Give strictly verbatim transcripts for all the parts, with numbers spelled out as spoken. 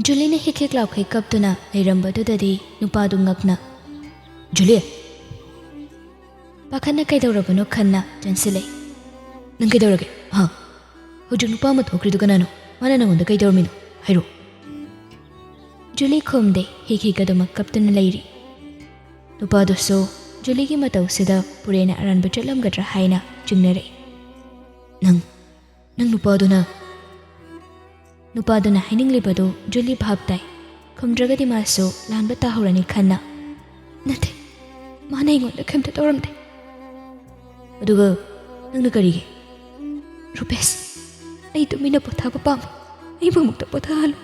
ꯖꯨꯂꯤꯅ ꯍꯤꯛ ꯍꯤꯛ ꯂꯥꯎꯈꯩ ꯀꯞꯇꯨꯅ ꯂꯩꯔꯝꯕꯗꯨꯗꯗꯤ ꯅꯨꯄꯥꯗꯨ ꯉꯛꯅ, "ꯖꯨꯂꯤ!" ꯄꯥꯈꯠꯅ ꯀꯩꯗꯧꯔꯕꯅꯣ ꯈꯟꯅ ꯆꯪꯁꯤꯜꯂꯛꯏ꯫ "ꯅꯪ ꯀꯩꯗꯧꯔꯒꯦ? ꯍꯥ? ꯍꯧꯖꯤꯛ ꯅꯨꯄꯥ ꯑꯃ ꯊꯣꯛꯈ꯭ꯔꯤꯗꯨ ꯀꯅꯥꯅꯣ? ꯃꯥꯅ ꯅꯪꯉꯣꯟꯗ ꯀꯩ ꯇꯧꯔꯝꯃꯤꯅꯣ? ꯍꯥꯏꯔꯛꯑꯣ꯫" ꯖꯨꯂꯤ ꯈꯨꯝꯗꯦ, ꯍꯤꯛ ꯍꯤꯛ ꯑꯗꯨꯃꯛ ꯀꯞꯇꯨꯅ ꯂꯩꯔꯤ꯫ ꯅꯨꯄꯥꯗꯨꯁꯨ ꯖꯨꯂꯤꯒꯤ ꯃꯇꯧꯁꯤꯗ ꯄꯨꯔꯦꯟꯅ ꯑꯔꯥꯟꯕ ꯆꯠꯂꯝꯒꯗ꯭ꯔꯥ ꯍꯥꯏꯅ ꯆꯤꯡꯅꯔꯛꯏ꯫ "ꯅꯪ, ꯅꯪ ꯅꯨꯄꯥꯗꯨꯅ?" ꯅꯨꯄꯥꯗꯨꯅ ꯍꯥꯏꯅꯤꯡꯂꯤꯕꯗꯨ ꯖꯨꯂꯤ ꯚꯥꯞ ꯇꯥꯏ꯫ ꯈꯨꯝꯗ꯭ꯔꯒꯗꯤ ꯃꯥꯁꯨ ꯂꯥꯟꯕ ꯇꯥꯍꯧꯔꯅꯤ ꯈꯟꯅ, "ꯅꯠꯇꯦ, ꯃꯥꯅ ꯑꯩꯉꯣꯟꯗ ꯀꯩꯝꯇ ꯇꯧꯔꯝꯗꯦ꯫" "ꯑꯗꯨꯒ ꯅꯪꯅ ꯀꯔꯤꯒꯤ?" "ꯔꯨꯄꯦꯁ, ꯑꯩ ꯇꯨꯃꯤꯟꯅ ꯄꯣꯊꯥꯕ ꯄꯥꯝꯃꯤ꯫ ꯑꯩꯕꯨ ꯑꯃꯨꯛꯇ ꯄꯣꯊꯥꯍꯜꯂꯨ꯫"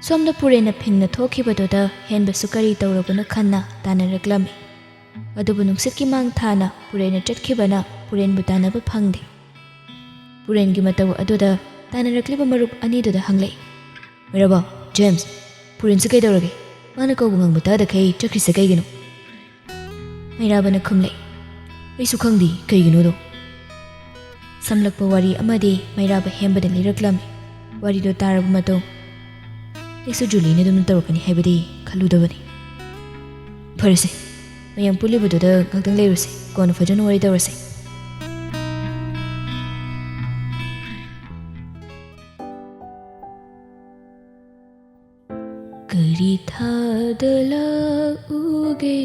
ꯁꯣꯝꯗ ꯄꯨꯔꯦꯟꯅ ꯐꯤꯡꯅ ꯊꯣꯛꯈꯤꯕꯗꯨꯗ ꯍꯦꯟꯕꯁꯨ ꯀꯔꯤ ꯇꯧꯔꯕꯅꯣ ꯈꯟꯅ ꯇꯥꯟꯅꯔꯛꯂꯝꯃꯤ꯫ ꯑꯗꯨꯕꯨ ꯅꯨꯡꯁꯤꯠꯀꯤ ꯃꯥꯡ ꯊꯥꯅ ꯄꯨꯔꯦꯟꯅ ꯆꯠꯈꯤꯕꯅ ꯄꯨꯔꯦꯟꯕꯨ ꯇꯥꯟꯅꯕ ꯐꯪꯗꯦ꯫ ꯄꯨꯔꯦꯟꯒꯤ ꯃꯇꯧ ꯑꯗꯨꯗ ꯇꯥꯟꯅꯔꯛꯂꯤꯕ ꯃꯔꯨꯞ ꯑꯅꯤꯗꯨꯗ ꯍꯪꯂꯛꯏ, "ꯃꯩꯔꯥꯕ, ꯖꯦꯝꯁ, ꯄꯨꯔꯦꯟꯁꯤ ꯀꯩꯗꯧꯔꯒꯦ? ꯃꯥꯅ ꯀꯧꯕ ꯉꯥꯡꯕ ꯇꯥꯗꯈꯩ ꯆꯠꯈ꯭ꯔꯤꯁꯦ ꯀꯩꯒꯤꯅꯣ?" ꯃꯩꯔꯥꯕꯅ ꯈꯨꯝꯂꯛꯏ, "ꯑꯩꯁꯨ ꯈꯪꯗꯦ ꯀꯩꯒꯤꯅꯣꯗꯣ꯫" ꯁꯝꯂꯛꯄ ꯋꯥꯔꯤ ꯑꯃꯗꯤ ꯃꯩꯔꯥꯕ ꯍꯦꯝꯕꯗ ꯂꯤꯔꯛꯂꯝꯃꯤ꯫ ꯋꯥꯔꯤꯗꯣ ꯇꯥꯔꯕ ꯃꯇꯨꯡ, "ꯑꯩꯁꯨ ꯖꯨꯂꯤꯅ ꯑꯗꯨꯝ ꯇꯧꯔꯛꯀꯅꯤ ꯍꯥꯏꯕꯗꯤ ꯈꯜꯂꯨꯗꯕꯅꯤ꯫ ꯐꯔꯦꯁꯦ, ꯃꯌꯥꯝ ꯄꯨꯜꯂꯤꯕꯗꯨꯗ ꯉꯥꯛꯇꯪ ꯂꯩꯔꯨꯁꯦ, ꯀꯣꯟꯅ ꯐꯖꯅ ꯋꯥꯔꯤ ꯇꯧꯔꯁꯦ꯫" ꯀꯔꯤ ꯊꯥꯗ ꯂꯥꯛꯎꯒꯦ?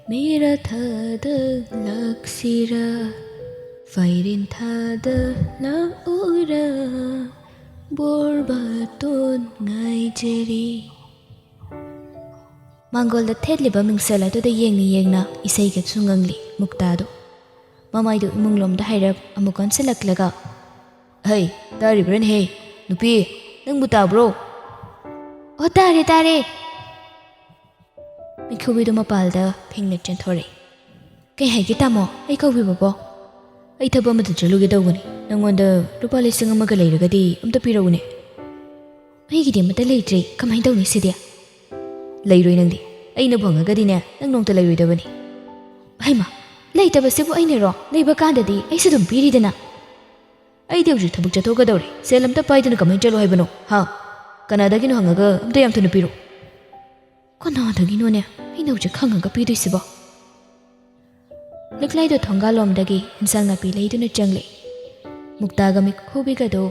ꯃꯦꯔꯥ ꯊꯥꯗ ꯂꯥꯛꯁꯤꯔꯥ? ꯐꯩꯔꯦꯟ ꯊꯥꯗ ꯂꯥꯛꯎꯔꯥ? ꯕꯣꯔ ꯕꯥꯇꯣꯟ ꯉꯥꯏꯖꯔꯤ꯫ ꯃꯥꯡꯒꯣꯜꯗ ꯊꯦꯠꯂꯤꯕ ꯃꯤꯡꯁꯦꯜ ꯑꯗꯨꯗ ꯌꯦꯡꯅ ꯌꯦꯡꯅ ꯏꯁꯩꯒꯁꯨ ꯉꯪꯂꯤ ꯃꯨꯛꯇꯥꯗꯣ꯫ ꯃꯃꯥꯏꯗꯨ ꯏꯃꯨꯡꯂꯣꯝꯗ ꯍꯥꯏꯔꯞ ꯑꯃꯨꯛ ꯑꯣꯟꯁꯤꯜꯂꯛꯂꯒ, "ꯍꯩ, ꯇꯥꯔꯤꯕ꯭ꯔꯅꯦꯍꯦ? ꯅꯨꯄꯤ, ꯅꯪꯕꯨ ꯇꯥꯕ꯭ꯔꯣ?" "ꯑꯣ, ꯇꯥꯔꯦ, ꯇꯥꯔꯦ꯫" ꯃꯤꯈꯨꯕꯤꯗꯨ ꯃꯄꯥꯜꯗ ꯐꯤꯡꯅ ꯆꯦꯟꯊꯣꯔꯛꯏ꯫ "ꯀꯩ ꯍꯥꯏꯒꯦ, ꯇꯥꯃꯣ? ꯑꯩ ꯀꯧꯕꯤꯕꯕꯣ?" "ꯑꯩ ꯊꯕꯛ ꯑꯃꯗ ꯆꯠꯂꯨꯒꯦ ꯇꯧꯕꯅꯤ꯫ ꯅꯪꯉꯣꯟꯗ ꯂꯨꯄꯥ ꯂꯤꯁꯤꯡ ꯑꯃꯒ ꯂꯩꯔꯒꯗꯤ ꯑꯝꯇ ꯄꯤꯔꯛꯎꯅꯦ꯫" "ꯑꯩꯒꯤꯗꯤ ꯑꯃꯠꯇ ꯂꯩꯇ꯭ꯔꯦ꯫ ꯀꯃꯥꯏꯅ ꯇꯧꯅꯤ ꯁꯤꯗꯤ?" "ꯂꯩꯔꯣꯏ ꯅꯪꯗꯤ꯫ ꯑꯩꯅ ꯐꯪꯉꯒꯗꯤꯅꯦ, ꯅꯪ ꯅꯣꯡꯇ ꯂꯩꯔꯣꯏꯗꯕꯅꯤ꯫" "ꯍꯩꯃꯥ, ꯂꯩꯇꯕꯁꯤꯕꯨ ꯑꯩꯅꯔꯣ? ꯂꯩꯕ ꯀꯥꯟꯗꯗꯤ ꯑꯩꯁꯨ ꯑꯗꯨꯝ ꯄꯤꯔꯤꯗꯅ꯫ ꯑꯩꯗꯤ ꯍꯧꯖꯤꯛ ꯊꯕꯛ ꯆꯠꯊꯣꯛꯀꯗꯧꯔꯦ꯫ ꯁꯦꯜ ꯑꯝꯇ ꯄꯥꯏꯗꯅ ꯀꯃꯥꯏꯅ ꯆꯠꯂꯣ ꯍꯥꯏꯕꯅꯣ? ꯍꯥ? ꯀꯅꯥꯗꯒꯤꯅꯣ ꯍꯪꯉꯒ ꯑꯝꯇ ꯌꯥꯝ ꯊꯨꯅ ꯄꯤꯔꯛꯑꯣ꯫ ꯀꯅꯥꯗꯒꯤꯅꯣꯅꯦ ꯑꯩꯅ ꯍꯧꯖꯤꯛ ꯍꯪꯉꯒ ꯄꯤꯗꯣꯏꯁꯤꯕꯣ? ꯂꯤꯛꯂꯥꯏꯗꯣ ꯊꯣꯡꯒꯥꯜꯂꯣꯝꯗꯒꯤ ꯏꯟꯁꯥꯡ ꯅꯥꯄꯤ ꯂꯩꯗꯨꯅ ꯆꯪꯂꯛꯏ꯫ ꯃꯨꯛꯇꯥꯒ ꯃꯤꯈꯨꯕꯤꯒꯗꯣ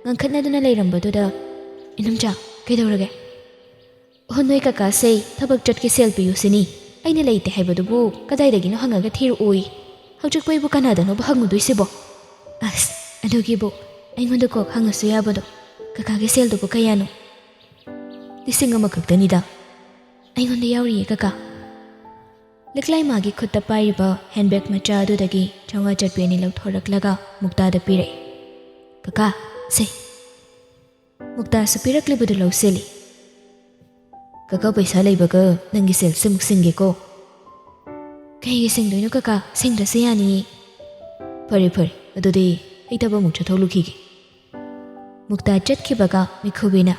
ꯉꯪꯈꯠꯅꯗꯨꯅ ꯂꯩꯔꯝꯕꯗꯨꯗ, "ꯏꯅꯝꯆꯥ, ꯀꯩꯗꯧꯔꯒꯦ?" "ꯑꯣ, ꯅꯣꯏ ꯀꯀꯥꯁꯦ ꯊꯕꯛ ꯆꯠꯀꯦ ꯁꯦꯜ ꯄꯤꯌꯨ ꯁꯤꯅꯤ꯫ ꯑꯩꯅ ꯂꯩꯇꯦ ꯍꯥꯏꯕꯗꯨꯕꯨ ꯀꯗꯥꯏꯗꯒꯤꯅꯣ ꯍꯪꯉꯒ ꯊꯤꯔꯛꯎꯏ꯫ ꯍꯧꯖꯤꯛꯄꯨ ꯑꯩꯕꯨ ꯀꯅꯥꯗꯅꯣꯕ ꯍꯪꯉꯨꯗꯣꯏꯁꯤꯕꯣ?" "ꯑꯁ, ꯑꯗꯨꯒꯤꯕꯨ ꯑꯩꯉꯣꯟꯗ ꯀꯣꯛ ꯍꯪꯉꯁꯨ ꯌꯥꯕꯗꯣ꯫ ꯀꯀꯥꯒꯤ ꯁꯦꯜꯗꯨꯕꯨ ꯀꯌꯥꯅꯣ?" "ꯂꯤꯁꯤꯡ ꯑꯃꯈꯛꯇꯅꯤꯗ꯫ ꯑꯩꯉꯣꯟꯗ ꯌꯥꯎꯔꯤꯌꯦ, ꯀꯀꯥ꯫" ꯂꯤꯛꯂꯥꯏ ꯃꯥꯒꯤ ꯈꯨꯠꯇ ꯄꯥꯏꯔꯤꯕ ꯍꯦꯟꯕꯦꯒ ꯃꯆꯥ ꯑꯗꯨꯗꯒꯤ ꯆꯥꯝꯃꯉꯥ ꯆꯠꯄꯤ ꯑꯅꯤ ꯂꯧꯊꯣꯔꯛꯂꯒ ꯃꯨꯛꯇꯥꯗ ꯄꯤꯔꯛꯏ꯫ "ꯀꯀꯥ, ꯁꯦ꯫" ꯃꯨꯛꯇꯥꯁꯨ ꯄꯤꯔꯛꯂꯤꯕꯗꯨ ꯂꯧꯁꯤꯜꯂꯤ꯫ "ꯀꯀꯥ, ꯄꯩꯁꯥ ꯂꯩꯕꯒ ꯅꯪꯒꯤ ꯁꯦꯜꯁꯤꯃꯨꯛ ꯁꯤꯡꯒꯦꯀꯣ?" "ꯀꯩꯒꯤ ꯁꯤꯡꯗꯣꯏꯅꯣ ꯀꯀꯥ? ꯁꯤꯡꯗ꯭ꯔꯁꯨ ꯌꯥꯅꯤꯌꯦ꯫" "ꯐꯔꯦ, ꯐꯔꯦ꯫ ꯑꯗꯨꯗꯤ ꯑꯩ ꯊꯕꯛ ꯑꯃꯨꯛ ꯆꯠꯊꯣꯛꯂꯨꯈꯤꯒꯦ꯫" ꯃꯨꯛꯇꯥ ꯆꯠꯈꯤꯕꯒ ꯃꯤꯈꯨꯕꯤꯅ,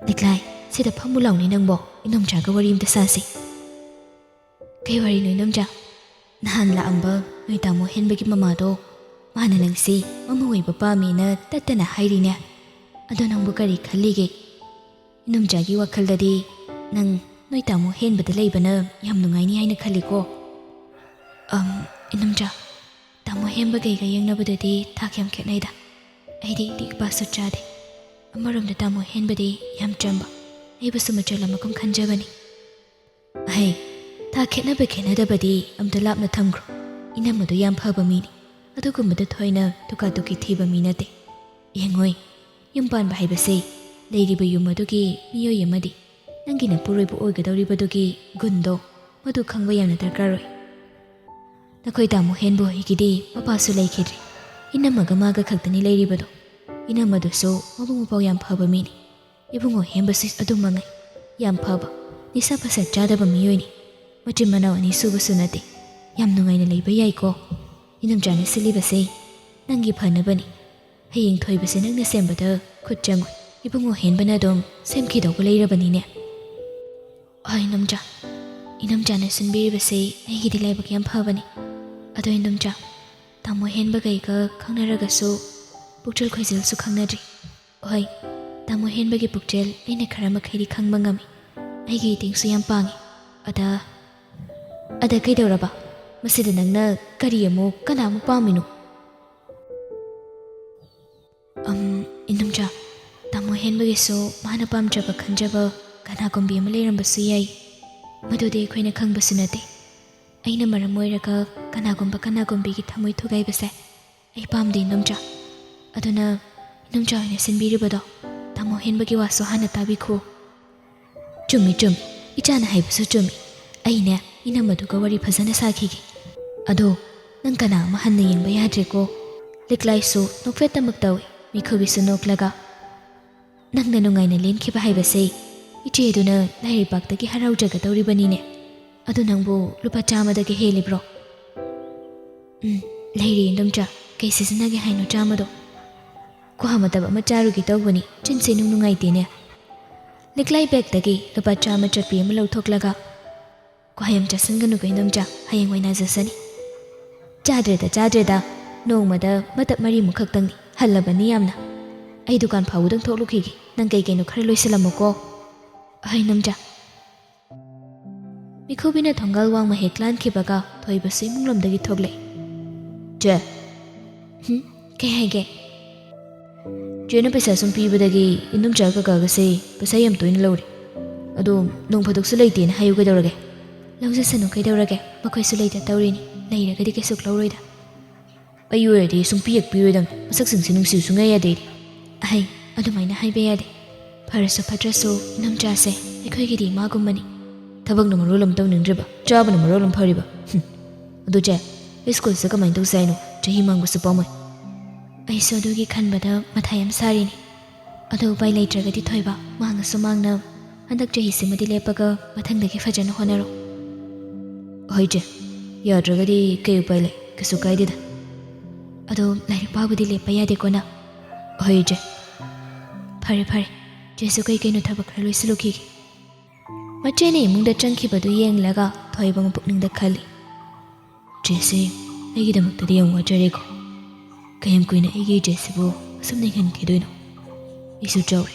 "ꯂꯤꯛꯂꯥꯏ, ꯁꯤꯗ ꯐꯝꯃꯨ ꯂꯥꯎꯅꯦ ꯅꯪꯕꯣ꯫ ꯏꯅꯣꯝꯆꯥꯒ ꯋꯥꯔꯤ ꯑꯝꯇ ꯁꯥꯁꯤ꯫" "ꯀꯩ ꯋꯥꯔꯤꯅꯣ ꯏꯅꯣꯝꯆꯥ?" "ꯅꯍꯥꯟ ꯂꯥꯛꯑꯝꯕ ꯅꯣꯏ ꯇꯥꯃꯣ ꯍꯦꯟꯕꯒꯤ ꯃꯃꯥꯗꯣ, ꯃꯥꯅ ꯅꯪꯁꯤ ꯃꯃꯧ ꯑꯣꯏꯕ ꯄꯥꯝꯃꯦꯅ ꯇꯠꯇꯅ ꯍꯥꯏꯔꯤꯅꯦ꯫ ꯑꯗꯣ ꯅꯪꯕꯨ ꯀꯔꯤ ꯈꯜꯂꯤꯒꯦ? ꯏꯅꯣꯝꯆꯥꯒꯤ ꯋꯥꯈꯜꯗꯗꯤ ꯅꯪ ꯅꯣꯏ ꯇꯥꯃꯣ ꯍꯦꯟꯕꯗ ꯂꯩꯕꯅ ꯌꯥꯝ ꯅꯨꯡꯉꯥꯏꯅꯤ ꯍꯥꯏꯅ ꯈꯜꯂꯤꯀꯣ?" "ꯑꯝ, ꯏꯅꯣꯝꯆꯥ, ꯇꯥꯃꯣ ꯍꯦꯟꯕꯒ ꯑꯩꯒ ꯌꯦꯡꯅꯕꯗꯗꯤ ꯊꯥꯛ ꯌꯥꯝ ꯈꯦꯠꯅꯩꯗ꯫ ꯑꯩꯗꯤ ꯂꯤꯛ ꯄꯥꯁꯨ ꯆꯥꯗꯦ꯫ ꯑꯃꯔꯣꯝꯗ ꯇꯥꯃꯣ ꯍꯦꯟꯕꯗꯤ ꯌꯥꯝ ꯆꯝꯕ, ꯑꯩꯕꯨꯁꯨ ꯃꯆꯜ ꯑꯃꯒꯨꯝ ꯈꯟꯖꯕꯅꯤ꯫" "ꯑꯍꯩ, ꯊꯥꯛ ꯈꯦꯠꯅꯕ ꯈꯦꯠꯅꯗꯕꯗꯤ ꯑꯝꯇ ꯂꯥꯞꯅ ꯊꯝꯈ꯭ꯔꯣ꯫ ꯏꯅꯝꯃꯗꯨ ꯌꯥꯝ ꯐꯕ ꯃꯤꯅꯤ꯫ ꯑꯗꯨꯒꯨꯝꯕꯗ ꯊꯣꯏꯅ ꯇꯨꯀꯥ ꯇꯨꯀꯤ ꯊꯤꯕ ꯃꯤ ꯅꯠꯇꯦ꯫ ꯌꯦꯡꯉꯣꯏ, ꯌꯨꯝ ꯄꯥꯟꯕ ꯍꯥꯏꯕꯁꯦ ꯂꯩꯔꯤꯕ ꯌꯨꯝ ꯑꯗꯨꯒꯤ ꯃꯤꯑꯣꯏ ꯑꯃꯗꯤ ꯅꯪꯒꯤ ꯅꯄꯨꯔꯣꯏꯕ ꯑꯣꯏꯒꯗꯧꯔꯤꯕꯗꯨꯒꯤ ꯒꯨꯟꯗꯣ ꯃꯗꯨ ꯈꯪꯕ ꯌꯥꯝꯅ ꯗꯔꯀꯥꯔ ꯑꯣꯏ꯫ ꯅꯈꯣꯏ ꯇꯥꯃꯣ ꯍꯦꯟꯕ ꯍꯣꯏꯒꯤꯗꯤ ꯃꯄꯥꯁꯨ ꯂꯩꯈꯤꯗ꯭ꯔꯦ꯫ ꯏꯅꯝꯃꯒ ꯃꯥꯒ ꯈꯛꯇꯅꯤ ꯂꯩꯔꯤꯕꯗꯣ꯫ ꯏꯅꯝꯃꯗꯨꯁꯨ ꯃꯕꯨꯡ ꯃꯄꯥꯎ ꯌꯥꯝ ꯐꯕ ꯃꯤꯅꯤ꯫ ꯏꯕꯨꯡꯉꯣ ꯍꯦꯟꯕꯁꯨ ꯑꯗꯨꯝ ꯃꯉꯥꯏ꯫ ꯌꯥꯝ ꯐꯕ, ꯅꯤꯁꯥ ꯄꯁꯥ ꯆꯥꯗꯕ ꯃꯤꯑꯣꯏꯅꯤ꯫ ꯃꯆꯤꯟ ꯃꯅꯥꯎ ꯑꯅꯤ ꯁꯨꯕꯁꯨ ꯅꯠꯇꯦ꯫ ꯌꯥꯝ ꯅꯨꯡꯉꯥꯏꯅ ꯂꯩꯕ ꯌꯥꯏꯀꯣ꯫ ꯏꯅꯝꯆꯥꯅ ꯁꯤꯜꯂꯤꯕꯁꯦ ꯅꯪꯒꯤ ꯐꯅꯕꯅꯤ꯫ ꯍꯌꯦꯡ ꯊꯣꯏꯕꯁꯦ ꯅꯪꯅ ꯁꯦꯝꯕꯗ ꯈꯨꯠ ꯆꯪꯉꯣꯏ꯫ ꯏꯕꯨꯡꯉꯣ ꯍꯦꯟꯕꯅ ꯑꯗꯨꯝ ꯁꯦꯝꯈꯤꯗꯧꯕ ꯂꯩꯔꯕꯅꯤꯅꯦ꯫" "ꯍꯣꯏ, ꯏꯅꯝꯆꯥ꯫ ꯏꯅꯝꯆꯥꯅ ꯁꯤꯟꯕꯤꯔꯤꯕꯁꯦ ꯑꯩꯒꯤꯗꯤ ꯂꯥꯏꯕꯛ ꯌꯥꯝ ꯐꯕꯅꯤ꯫ ꯑꯗꯣ ꯏꯟꯗꯣꯝꯆꯥ, ꯇꯥꯃꯣ ꯍꯦꯟꯕꯒ ꯑꯩꯒ ꯈꯪꯅꯔꯒꯁꯨ ꯄꯨꯛꯆꯦꯜ ꯈꯣꯏꯖꯦꯜꯁꯨ ꯈꯪꯅꯗ꯭ꯔꯤ꯫ ꯍꯣꯏ, ꯇꯥꯃꯣ ꯍꯦꯟꯕꯒꯤ ꯄꯨꯛꯆꯦꯜ ꯑꯩꯅ ꯈꯔ ꯃꯈꯩꯗꯤ ꯈꯪꯕ ꯉꯝꯃꯤ꯫ ꯑꯩꯒꯤ ꯏꯇꯦꯡꯁꯨ ꯌꯥꯝ ꯄꯥꯡꯉꯤ꯫ ꯑꯗ, ꯑꯗ ꯀꯩꯗꯧꯔꯕ? ꯃꯁꯤꯗ ꯅꯪꯅ ꯀꯔꯤ ꯑꯃꯨꯛ, ꯀꯅꯥ ꯑꯃꯨꯛ ꯄꯥꯝꯃꯤꯅꯣ? ꯑꯝ, ꯏꯟꯗꯣꯝꯆꯥ, ꯇꯥꯃꯣ ꯍꯦꯟꯕꯒꯤꯁꯨ ꯃꯥꯅ ꯄꯥꯝꯖꯕ ꯈꯟꯖꯕ ꯀꯅꯥꯒꯨꯝꯕꯤ ꯑꯃ ꯂꯩꯔꯝꯕꯁꯨ ꯌꯥꯏ꯫ ꯃꯗꯨꯗꯤ ꯑꯩꯈꯣꯏꯅ ꯈꯪꯕꯁꯨ ꯅꯠꯇꯦ꯫ ꯑꯩꯅ ꯃꯔꯝ ꯑꯣꯏꯔꯒ ꯀꯅꯥꯒꯨꯝꯕ ꯀꯅꯥꯒꯨꯝꯕꯤꯒꯤ ꯊꯃꯣꯏ ꯊꯨꯒꯥꯏꯕꯁꯦ ꯑꯩ ꯄꯥꯝꯗꯦ, ꯏꯟꯗꯣꯝꯆꯥ꯫ ꯑꯗꯨꯅ ꯏꯟꯗꯣꯝꯆꯥ ꯍꯣꯏꯅ ꯁꯤꯟꯕꯤꯔꯤꯕꯗꯣ, ꯇꯥꯃꯣ ꯍꯦꯟꯕꯒꯤ ꯋꯥꯁꯨ ꯍꯥꯟꯅ ꯇꯥꯕꯤꯈꯣ꯫ ꯆꯨꯝꯃꯤ, ꯆꯨꯝꯃꯤ꯫ ꯏꯆꯥꯅ ꯍꯥꯏꯕꯁꯨ ꯆꯨꯝꯃꯤ꯫ ꯑꯩꯅꯦ, ꯏꯅꯝꯃꯗꯨꯒ ꯋꯥꯔꯤ ꯐꯖꯅ ꯁꯥꯈꯤꯒꯦ꯫ ꯑꯗꯣ, ꯅꯪ ꯀꯅꯥ ꯑꯃ ꯍꯟꯅ ꯌꯦꯡꯕ ꯌꯥꯗ꯭ꯔꯦꯀꯣ꯫ ꯂꯤꯛꯂꯥꯏꯁꯨ ꯅꯣꯛꯐꯦꯠꯇꯃꯛ ꯇꯧꯏ, ꯃꯤꯈꯨꯕꯤꯁꯨ ꯅꯣꯛꯂꯒ꯫ ꯅꯪꯅ ꯅꯨꯡꯉꯥꯏꯅ ꯂꯦꯟꯈꯤꯕ ꯍꯥꯏꯕꯁꯦ ꯏꯆꯦꯗꯨꯅ ꯂꯥꯏꯔꯩꯄꯥꯛꯇꯒꯤ ꯍꯔꯥꯎꯖꯒꯗꯧꯔꯤꯕꯅꯤꯅꯦ꯫ ꯑꯗꯨ ꯅꯪꯕꯨ ꯂꯨꯄꯥ ꯆꯥꯝꯃꯗꯒꯤ ꯍꯦꯜꯂꯤꯕ꯭ꯔꯣ? ꯎꯝ, ꯂꯩꯔꯦ ꯏꯟꯗꯣꯝꯆꯥ, ꯀꯩ ꯁꯤꯖꯤꯟꯅꯒꯦ ꯍꯥꯏꯅꯣ ꯆꯥꯝꯃꯗꯣ? ꯀ꯭ꯋꯥ ꯃꯇꯞ ꯑꯃ ꯆꯥꯔꯨꯒꯦ ꯇꯧꯕꯅꯤ, ꯆꯤꯟꯁꯦ ꯅꯨꯡ ꯅꯨꯡꯉꯥꯏꯇꯦꯅꯦ꯫ ꯂꯤꯛꯂꯥꯏ ꯕꯦꯒꯇꯒꯤ ꯂꯨꯄꯥ ꯆꯥꯝꯃ ꯆꯠꯄꯤ ꯑꯃ ꯂꯧꯊꯣꯛꯂꯒ, ꯀ꯭ꯋꯥ ꯌꯥꯝ ꯆꯥꯁꯤꯟꯒꯅꯨꯀꯣ ꯏꯟꯗꯣꯝꯆꯥ, ꯍꯌꯦꯡ ꯑꯣꯏꯅ ꯅꯥꯖꯁꯅꯤ꯫ ꯆꯥꯗ꯭ꯔꯦꯗ, ꯆꯥꯗ꯭ꯔꯦꯗ, ꯅꯣꯡꯃꯗ ꯃꯇꯞ ꯃꯔꯤꯃꯨꯛ ꯈꯛꯇꯪꯅꯤ, ꯍꯜꯂꯕꯅꯤ ꯌꯥꯝꯅ꯫ ꯑꯩ ꯗꯨꯀꯥꯟ ꯐꯥꯎꯕꯗꯪ ꯊꯣꯛꯂꯨꯈꯤꯒꯦ, ꯅꯪ ꯀꯩ ꯀꯩꯅꯣ ꯈꯔ ꯂꯣꯏꯁꯤꯜꯂꯝꯃꯨꯀꯣ꯫ ꯑꯍꯩ ꯏꯟꯗꯣꯝꯆꯥ꯫ ꯃꯤꯈꯨꯕꯤꯅ ꯊꯣꯡꯒꯥꯜ ꯋꯥꯡꯃ ꯍꯦꯛ ꯂꯥꯟꯈꯤꯕꯒ ꯊꯣꯏꯕꯁꯨ ꯏꯃꯨꯡꯂꯣꯝꯗꯒꯤ ꯊꯣꯛꯂꯛꯏ꯫ ꯆꯦ꯫ ꯍꯨꯝ? ꯀꯩ ꯍꯥꯏꯒꯦ? ꯆꯦꯅ ꯄꯩꯁꯥ ꯁꯨꯝ ꯄꯤꯕꯗꯒꯤ ꯏꯟꯗꯣꯝꯆꯥ ꯀꯀꯥꯒꯁꯦ ꯄꯩꯁꯥ ꯌꯥꯝ ꯇꯣꯏꯅ ꯂꯧꯔꯦ꯫ ꯑꯗꯣ ꯅꯣꯡ ꯐꯥꯗꯣꯛꯁꯨ ꯂꯩꯇꯦꯅ ꯍꯥꯏꯌꯨ ꯀꯩꯗꯧꯔꯒꯦ? ꯂꯧꯖꯁꯅꯨ ꯀꯩꯗꯧꯔꯒꯦ? ꯃꯈꯣꯏꯁꯨ ꯂꯩꯇ ꯇꯧꯔꯤꯅꯤ꯫ ꯂꯩꯔꯒꯗꯤ ꯀꯩꯁꯨ ꯂꯧꯔꯣꯏꯗ꯫ ꯑꯩ ꯑꯣꯏꯔꯗꯤ ꯁꯨꯝ ꯄꯤꯍꯦꯛ ꯄꯤꯔꯣꯏꯗꯝꯅꯤ꯫ ꯃꯁꯛꯁꯤꯡꯁꯤ ꯅꯨꯡꯁꯤꯌꯨ ꯁꯨꯡꯌꯥ ꯌꯥꯗꯦ ꯑꯩꯗꯤ꯫ ꯑꯍꯩ, ꯑꯗꯨꯃꯥꯏꯅ ꯍꯥꯏꯕ ꯌꯥꯗꯦ꯫ ꯐꯔꯁꯨ ꯐꯠꯇ꯭ꯔꯁꯨ ꯏꯅꯝꯆꯥꯁꯦ ꯑꯩꯈꯣꯏꯒꯤꯗꯤ ꯏꯃꯥꯒꯨꯝꯕꯅꯤ꯫ ꯊꯕꯛꯅ ꯃꯔꯣꯜ ꯑꯃ ꯇꯧꯅꯤꯡꯗ꯭ꯔꯤꯕ, ꯆꯥꯕꯅ ꯃꯔꯣꯜ ꯑꯃ ꯐꯔꯤꯕ꯫ ꯍꯨꯝ꯫ ꯑꯗꯨ ꯆꯦ, ꯑꯩ ꯁ꯭ꯀꯨꯜꯁꯦ ꯀꯃꯥꯏꯅ ꯇꯧꯁꯦ ꯍꯥꯏꯅꯣ? ꯆꯍꯤ ꯃꯥꯡꯕꯁꯨ ꯄꯥꯝꯃꯣꯏ꯫ ꯑꯩꯁꯨ ꯑꯗꯨꯒꯤ ꯈꯟꯕꯗ ꯃꯊꯥ ꯌꯥꯝ ꯁꯥꯔꯤꯅꯤ꯫ ꯑꯗꯣ ꯎꯄꯥꯏ ꯂꯩꯇ꯭ꯔꯒꯗꯤ ꯊꯣꯏꯕ, ꯃꯥꯡꯉꯁꯨ ꯃꯥꯡꯅ ꯍꯟꯗꯛ ꯆꯍꯤꯁꯤꯃꯗꯤ ꯂꯦꯞꯄꯒ ꯃꯊꯪꯗꯒꯤ ꯐꯖꯅ ꯍꯣꯠꯅꯔꯣ꯫ ꯍꯣꯏ ꯆꯦ, ꯌꯥꯗ꯭ꯔꯒꯗꯤ ꯀꯩ ꯎꯄꯥꯏ ꯂꯩ? ꯀꯩꯁꯨ ꯀꯥꯏꯗꯦꯗ꯫ ꯑꯗꯣ ꯂꯥꯏꯔꯤꯛ ꯄꯥꯕꯗꯤ ꯂꯦꯞꯄ ꯌꯥꯗꯦꯀꯣ ꯅꯪ? ꯍꯣꯏ ꯆꯦ꯫ ꯐꯔꯦ ꯐꯔꯦ, ꯆꯦꯁꯨ ꯀꯩ ꯀꯩꯅꯣ ꯊꯕꯛ ꯈꯔ ꯂꯣꯏꯁꯤꯜꯂꯨꯈꯤꯒꯦ꯫ ꯃꯆꯦꯅ ꯏꯃꯨꯡꯗ ꯆꯪꯈꯤꯕꯗꯨ ꯌꯦꯡꯂꯒ ꯊꯣꯏꯕ ꯃꯄꯨꯛꯅꯤꯡꯗ ꯈꯜꯂꯤ, ꯆꯦꯁꯦ ꯑꯩꯒꯤꯗꯃꯛꯇꯗꯤ ꯌꯥꯝ ꯋꯥꯖꯔꯦꯀꯣ꯫ ꯀꯌꯥꯝ ꯀꯨꯏꯅ ꯑꯩꯒꯤ ꯏꯆꯦꯁꯤꯕꯨ ꯑꯁꯨꯝ ꯅꯤꯡꯍꯟꯈꯤꯗꯣꯏꯅꯣ? ꯑꯩꯁꯨ ꯆꯥꯎꯔꯦ,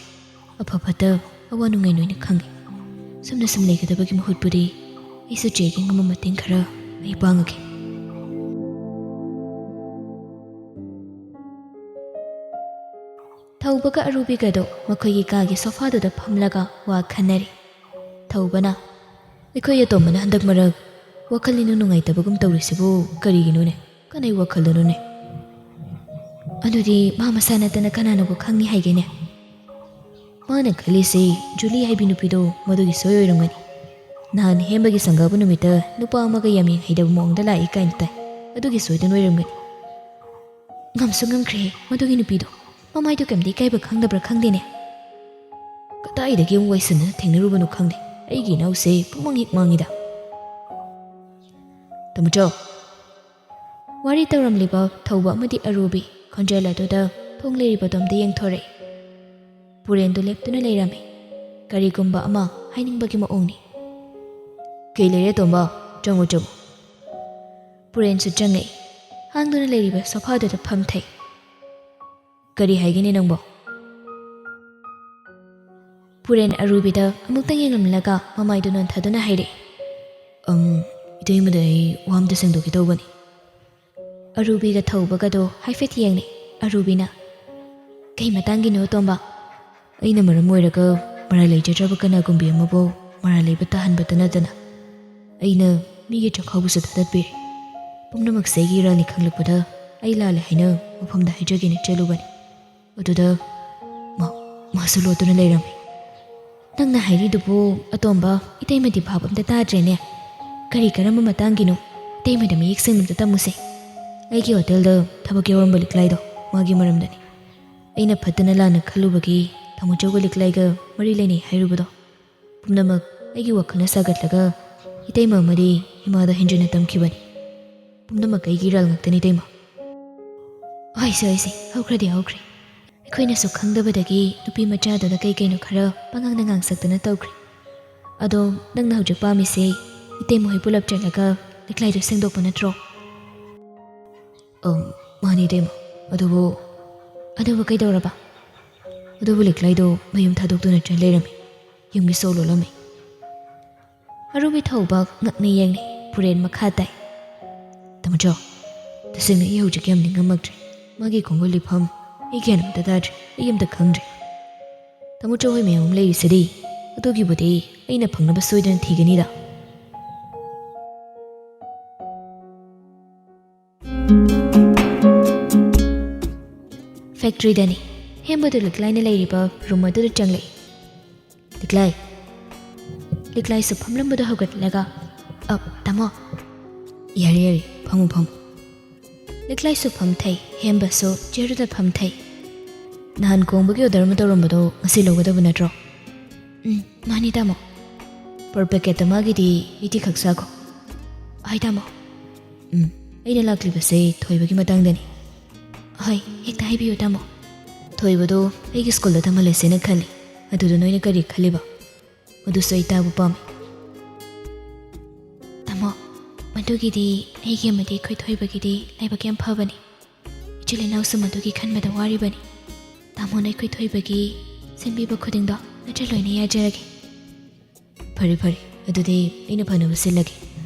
ꯑꯐ ꯐꯠꯇ, ꯑꯋꯥ ꯅꯨꯡꯉꯥꯏ ꯂꯣꯏꯅ ꯈꯪꯉꯦ꯫ ꯁꯨꯝꯅ ꯁꯨꯝ ꯂꯩꯒꯗꯕꯒꯤ ꯃꯍꯨꯠꯄꯨꯗꯤ ꯑꯩꯁꯨ ꯆꯦꯒꯤ ꯉꯝꯕ ꯃꯇꯦꯡ ꯈꯔ ꯑꯩ ꯄꯥꯡꯉꯒꯦ꯫ ꯊꯧꯕꯒ ꯑꯔꯨꯕꯤꯒꯗꯣ ꯃꯈꯣꯏꯒꯤ ꯀꯥꯒꯤ ꯁꯣꯐꯥꯗꯨꯗ ꯐꯝꯂꯒ ꯋꯥ ꯈꯟꯅꯔꯤ꯫ ꯊꯧꯕꯅ, "ꯑꯩꯈꯣꯏ ꯑꯇꯣꯝꯕꯅ ꯍꯟꯗꯛ ꯃꯔꯛ ꯋꯥꯈꯜ ꯏꯅꯨꯡ ꯅꯨꯡꯉꯥꯏꯇꯕꯒꯨꯝ ꯇꯧꯔꯤꯁꯤꯕꯨ ꯀꯔꯤꯒꯤꯅꯣꯅꯦ? ꯀꯅꯥꯏ ꯋꯥꯈꯜꯗꯅꯣꯅꯦ? ꯑꯗꯨꯗꯤ ꯃꯥ ꯃꯁꯥ ꯅꯠꯇꯅ ꯀꯅꯥꯅꯕꯨ ꯈꯪꯅꯤ ꯍꯥꯏꯒꯦꯅꯦ?" ꯃꯥꯅ ꯈꯜꯂꯤꯁꯦ ꯖꯨꯂꯤ ꯍꯥꯏꯕꯤ ꯅꯨꯄꯤꯗꯣ ꯃꯗꯨꯒꯤ ꯁꯣꯏ ꯑꯣꯏꯔꯝꯒꯅꯤ꯫ ꯅꯍꯥꯟ ꯍꯦꯝꯕꯒꯤ ꯁꯪꯒꯥꯕ ꯅꯨꯃꯤꯠꯇ ꯅꯨꯄꯥ ꯑꯃꯒ ꯌꯥꯝ ꯌꯦꯡꯍꯩꯗꯕ ꯃꯑꯣꯡꯗ ꯂꯥꯛꯏ ꯀꯥꯏꯅ ꯇꯥꯏ꯫ ꯑꯗꯨꯒꯤ ꯁꯣꯏꯗꯅ ꯑꯣꯏꯔꯝꯒꯅꯤ꯫ ꯉꯝꯁꯨ ꯉꯝꯈ꯭ꯔꯦ ꯃꯗꯨꯒꯤ ꯅꯨꯄꯤꯗꯣ꯫ ꯃꯃꯥꯏꯗꯣ ꯀꯩꯝꯇ ꯏꯀꯥꯏꯕ ꯈꯪꯗꯕ꯭ꯔꯥ ꯈꯪꯗꯦꯅꯦ꯫ ꯀꯗꯥꯏꯗꯒꯤ ꯑꯃꯨꯛ ꯋꯥꯏꯁꯟꯅ ꯊꯦꯡꯅꯔꯨꯕꯅꯣ ꯈꯪꯗꯦ꯫ ꯑꯩꯒꯤ ꯏꯅꯥꯎꯁꯦ ꯄꯨꯡꯃꯥꯡ ꯍꯦꯛ ꯃꯥꯡꯉꯤꯗ꯫ ꯇꯥꯃꯣꯆꯧ꯫ ꯋꯥꯔꯤ ꯇꯧꯔꯝꯂꯤꯕ ꯊꯧꯕ ꯑꯃꯗꯤ ꯑꯔꯨꯕꯤ ꯈꯣꯟꯖꯦꯜ ꯑꯗꯨꯗ ꯊꯣꯡ ꯂꯩꯔꯤꯕꯗꯣꯝꯗ ꯌꯦꯡꯊꯣꯔꯛꯏ꯫ ꯄꯨꯔꯦꯟꯗꯨ ꯂꯦꯞꯇꯨꯅ ꯂꯩꯔꯝꯃꯤ꯫ ꯀꯔꯤꯒꯨꯝꯕ ꯑꯃ ꯍꯥꯏꯅꯤꯡꯕꯒꯤ ꯃꯑꯣꯡꯅꯤ꯫ "ꯀꯩ ꯂꯩꯔꯦ ꯇꯣꯝꯕ? ꯆꯪꯉꯨ, ꯆꯪꯉꯨ꯫" ꯄꯨꯔꯦꯟꯁꯨ ꯆꯪꯉꯛꯏ꯫ ꯍꯥꯡꯗꯨꯅ ꯂꯩꯔꯤꯕ ꯁꯣꯐꯥꯗꯨꯗ ꯐꯝꯊꯩ꯫ "ꯀꯔꯤ ꯍꯥꯏꯒꯅꯤ ꯅꯪꯕꯣ?" ꯄꯨꯔꯦꯟ ꯑꯔꯨꯕꯤꯗ ꯑꯃꯨꯛꯇꯪ ꯌꯦꯡꯂꯝꯂꯒ ꯃꯃꯥꯏꯗꯨ ꯅꯣꯟꯊꯗꯨꯅ ꯍꯥꯏꯔꯛꯏ꯫ "ꯑꯝ, ꯏꯇꯩꯃꯗ ꯑꯩ ꯋꯥ ꯑꯝꯇ ꯁꯦꯡꯗꯣꯛꯀꯦ ꯇꯧꯕꯅꯤ꯫" ꯑꯔꯨꯕꯤꯒ ꯊꯧꯕꯒꯗꯣ ꯍꯥꯏꯐꯦꯠ ꯌꯦꯡꯅꯩ꯫ ꯑꯔꯨꯕꯤꯅ, "ꯀꯩ ꯃꯇꯥꯡꯒꯤꯅꯣ ꯇꯣꯝꯕ?" "ꯑꯩꯅ ꯃꯔꯝ ꯑꯣꯏꯔꯒ ꯃꯔꯥꯜ ꯂꯩꯖꯗ꯭ꯔꯕ ꯀꯅꯥꯒꯨꯝꯕꯤ ꯑꯃꯕꯨ ꯃꯔꯥꯜ ꯂꯩꯕ ꯇꯥꯍꯟꯕꯇ ꯅꯠꯇꯅ ꯑꯩꯅ ꯃꯤꯒꯤ ꯆꯥꯛꯈꯥꯎꯕꯨꯁꯨ ꯊꯥꯗꯠꯄꯤꯔꯦ꯫ ꯄꯨꯝꯅꯃꯛꯁꯦ ꯑꯩꯒꯤ ꯏꯔꯥꯜꯅꯤ ꯈꯪꯂꯛꯄꯗ ꯑꯩ ꯂꯥꯜꯂꯦ ꯍꯥꯏꯅ ꯃꯐꯝꯗ ꯍꯥꯏꯖꯒꯦꯅ ꯆꯦꯜꯂꯨꯕꯅꯤ꯫ ꯑꯗꯨꯗ ꯃꯥ, ꯃꯥꯁꯨ ꯂꯣꯠꯇꯨꯅ ꯂꯩꯔꯝꯃꯤ꯫" "ꯅꯪꯅ ꯍꯥꯏꯔꯤꯗꯨꯕꯨ ꯑꯇꯣꯝꯕ, ꯏꯇꯩꯃꯗꯤ ꯚꯥꯞ ꯑꯝꯇ ꯇꯥꯗ꯭ꯔꯦꯅꯦ꯫ ꯀꯔꯤ ꯀꯔꯝꯕ ꯃꯇꯥꯡꯒꯤꯅꯣ? ꯏꯇꯩꯃꯗ ꯃꯌꯦꯛ ꯁꯦꯡꯅ ꯑꯝꯇ ꯇꯝꯃꯨꯁꯦ꯫ ꯑꯩꯒꯤ ꯍꯣꯇꯦꯜꯗ ꯊꯕꯛ ꯌꯥꯎꯔꯝꯕ ꯂꯤꯛꯂꯥꯏꯗꯣ ꯃꯥꯒꯤ ꯃꯔꯝꯗꯅꯤ꯫ ꯑꯩꯅ ꯐꯠꯇꯅ ꯂꯥꯟꯅ ꯈꯜꯂꯨꯕꯒꯤ ꯇꯥꯃꯣꯆꯧꯒ ꯂꯤꯛꯂꯥꯏꯒ ꯃꯔꯤ ꯂꯩꯅꯩ ꯍꯥꯏꯔꯨꯕꯗꯣ ꯄꯨꯝꯅꯃꯛ ꯑꯩꯒꯤ ꯋꯥꯈꯜꯅ ꯁꯥꯒꯠꯂꯒ ꯏꯇꯩꯃ ꯑꯃꯗꯤ ꯏꯃꯥꯗ ꯍꯦꯟꯖꯤꯟꯅ ꯇꯝꯈꯤꯕꯅꯤ꯫ ꯄꯨꯝꯅꯃꯛ ꯑꯩꯒꯤ ꯏꯔꯥꯜ ꯉꯥꯛꯇꯅꯤ ꯏꯇꯩꯃ꯫" "ꯍꯣꯏꯁꯦ, ꯍꯣꯏꯁꯦ, ꯍꯧꯈ꯭ꯔꯗꯤ ꯍꯧꯈ꯭ꯔꯦ꯫ ꯑꯩꯈꯣꯏꯅꯁꯨ ꯈꯪꯗꯕꯗꯒꯤ ꯅꯨꯄꯤ ꯃꯆꯥꯗꯨꯗ ꯀꯩ ꯀꯩꯅꯣ ꯈꯔ ꯄꯉꯥꯡꯗ ꯉꯥꯡꯁꯛꯇꯅ ꯇꯧꯈ꯭ꯔꯦ꯫ ꯑꯗꯣ ꯅꯪꯅ ꯍꯧꯖꯤꯛ ꯄꯥꯝꯃꯤꯁꯦ ꯏꯇꯩꯃ ꯍꯣꯏ ꯄꯨꯂꯞ ꯆꯠꯂꯒ ꯂꯤꯛꯂꯥꯏꯗꯨ ꯁꯦꯡꯗꯣꯛꯄ ꯅꯠꯇ꯭ꯔꯣ?" "ꯑꯝ, ꯃꯥꯅꯤ ꯏꯇꯩꯃ꯫ ꯑꯗꯨꯕꯨ, ꯑꯗꯨꯕꯨ ꯀꯩꯗꯧꯔꯕ?" "ꯑꯗꯨꯕꯨ ꯂꯤꯛꯂꯥꯏꯗꯣ ꯃꯌꯨꯝ ꯊꯥꯗꯣꯛꯇꯨꯅ ꯆꯠ ꯂꯩꯔꯝꯃꯤ꯫ ꯌꯨꯝꯒꯤ ꯁꯣ ꯂꯣꯜꯂꯝꯃꯤ꯫" ꯑꯔꯨꯕꯤ ꯊꯧꯕ ꯉꯛꯅ ꯌꯦꯡꯂꯤ꯫ ꯄꯨꯔꯦꯟ ꯃꯈꯥ ꯇꯥꯏ꯫ "ꯇꯥꯃꯣꯆꯧ, ꯇꯁꯦꯡꯅ ꯑꯩ ꯍꯧꯖꯤꯛ ꯌꯥꯝ ꯅꯤꯡꯉꯝꯃꯛꯇ꯭ꯔꯦ꯫ ꯃꯥꯒꯤ ꯈꯣꯡꯒꯨꯜ ꯂꯤꯐꯝ ꯑꯩ ꯒ꯭ꯌꯥꯟ ꯑꯝꯇ ꯇꯥꯗ꯭ꯔꯦ꯫ ꯑꯩ ꯑꯝꯇ ꯈꯪꯗ꯭ꯔꯦ꯫ ꯇꯥꯃꯣꯆꯧ ꯍꯣꯏ ꯃꯌꯥꯝ ꯑꯃ ꯂꯩꯔꯤꯁꯤꯗꯤ꯫ ꯑꯗꯨꯒꯤꯕꯨꯗꯤ ꯑꯩꯅ ꯐꯪꯅꯕ ꯁꯣꯏꯗꯅ ꯊꯤꯒꯅꯤꯗ꯫" ꯐꯦꯛꯇ꯭ꯔꯤꯗꯅꯤ꯫ ꯍꯦꯝꯕꯗꯨ ꯂꯤꯛꯂꯥꯏꯅ ꯂꯩꯔꯤꯕ ꯔꯨꯝ ꯑꯗꯨꯗ ꯆꯪꯂꯛꯏ꯫ "ꯂꯤꯛꯂꯥꯏ꯫" ꯂꯤꯛꯂꯥꯏꯁꯨ ꯐꯝꯂꯝꯕꯗꯨ ꯍꯧꯒꯠꯂꯒ, "ꯑ, ꯇꯥꯃꯣ꯫" "ꯌꯥꯔꯦ, ꯌꯥꯔꯦ, ꯐꯝꯃꯨ, ꯐꯝꯃꯨ꯫" ꯂꯤꯛꯂꯥꯏꯁꯨ ꯐꯝꯊꯩ, ꯍꯦꯝꯕꯁꯨ ꯆꯤꯌꯔꯗꯨꯗ ꯐꯝꯊꯩ꯫ "ꯅꯍꯥꯟ ꯀꯣꯡꯕꯒꯤ ꯑꯣꯔꯗꯔ ꯑꯃ ꯇꯧꯔꯝꯕꯗꯣ ꯉꯁꯤ ꯂꯧꯒꯗꯕ ꯅꯠꯇ꯭ꯔꯣ?" "ꯎꯝ, ꯃꯥꯅꯤ ꯇꯥꯃꯣ꯫" "ꯄꯔ ꯄꯦꯀꯦꯠ ꯑꯃꯒꯤꯗꯤ ꯑꯩꯠꯇꯤ ꯈꯛ ꯁꯥꯈꯣ꯫" "ꯍꯣꯏ ꯇꯥꯃꯣ꯫" "ꯎꯝ, ꯑꯩꯅ ꯂꯥꯛꯂꯤꯕꯁꯦ ꯊꯣꯏꯕꯒꯤ ꯃꯇꯥꯡꯗꯅꯤ꯫" "ꯍꯣꯏ, ꯍꯦꯛꯇ ꯍꯥꯏꯕꯤꯌꯨ ꯇꯥꯃꯣ꯫" "ꯊꯣꯏꯕꯗꯣ ꯑꯩꯒꯤ ꯁ꯭ꯀꯨꯜꯗ ꯇꯝꯍꯜꯂꯁꯦꯅ ꯈꯜꯂꯤ꯫ ꯑꯗꯨꯗ ꯅꯣꯏꯅ ꯀꯔꯤ ꯈꯜꯂꯤꯕ? ꯃꯗꯨꯁꯨ ꯑꯩ ꯇꯥꯕ ꯄꯥꯝꯃꯤ꯫" "ꯇꯥꯃꯣ, ꯃꯗꯨꯒꯤꯗꯤ ꯑꯩꯒꯤ ꯑꯃꯗꯤ ꯑꯩꯈꯣꯏ ꯊꯣꯏꯕꯒꯤꯗꯤ ꯂꯥꯏꯕꯛ ꯌꯥꯝ ꯐꯕꯅꯤ꯫ ꯏꯆꯤꯜ ꯏꯅꯥꯎꯁꯨ ꯃꯗꯨꯒꯤ ꯈꯟꯕꯗ ꯋꯥꯔꯤꯕꯅꯤ꯫ ꯇꯥꯃꯣꯅ ꯑꯩꯈꯣꯏ ꯊꯣꯏꯕꯒꯤ ꯁꯤꯟꯕꯤꯕ ꯈꯨꯗꯤꯡꯗꯣ ꯅꯠꯇ꯭ꯔ ꯂꯣꯏꯅ ꯌꯥꯖꯔꯒꯦ꯫" "ꯐꯔꯦ, ꯐꯔꯦ꯫ ꯑꯗꯨꯗꯤ ꯑꯩꯅ ꯐꯅꯕ ꯁꯤꯜꯂꯒꯦ꯫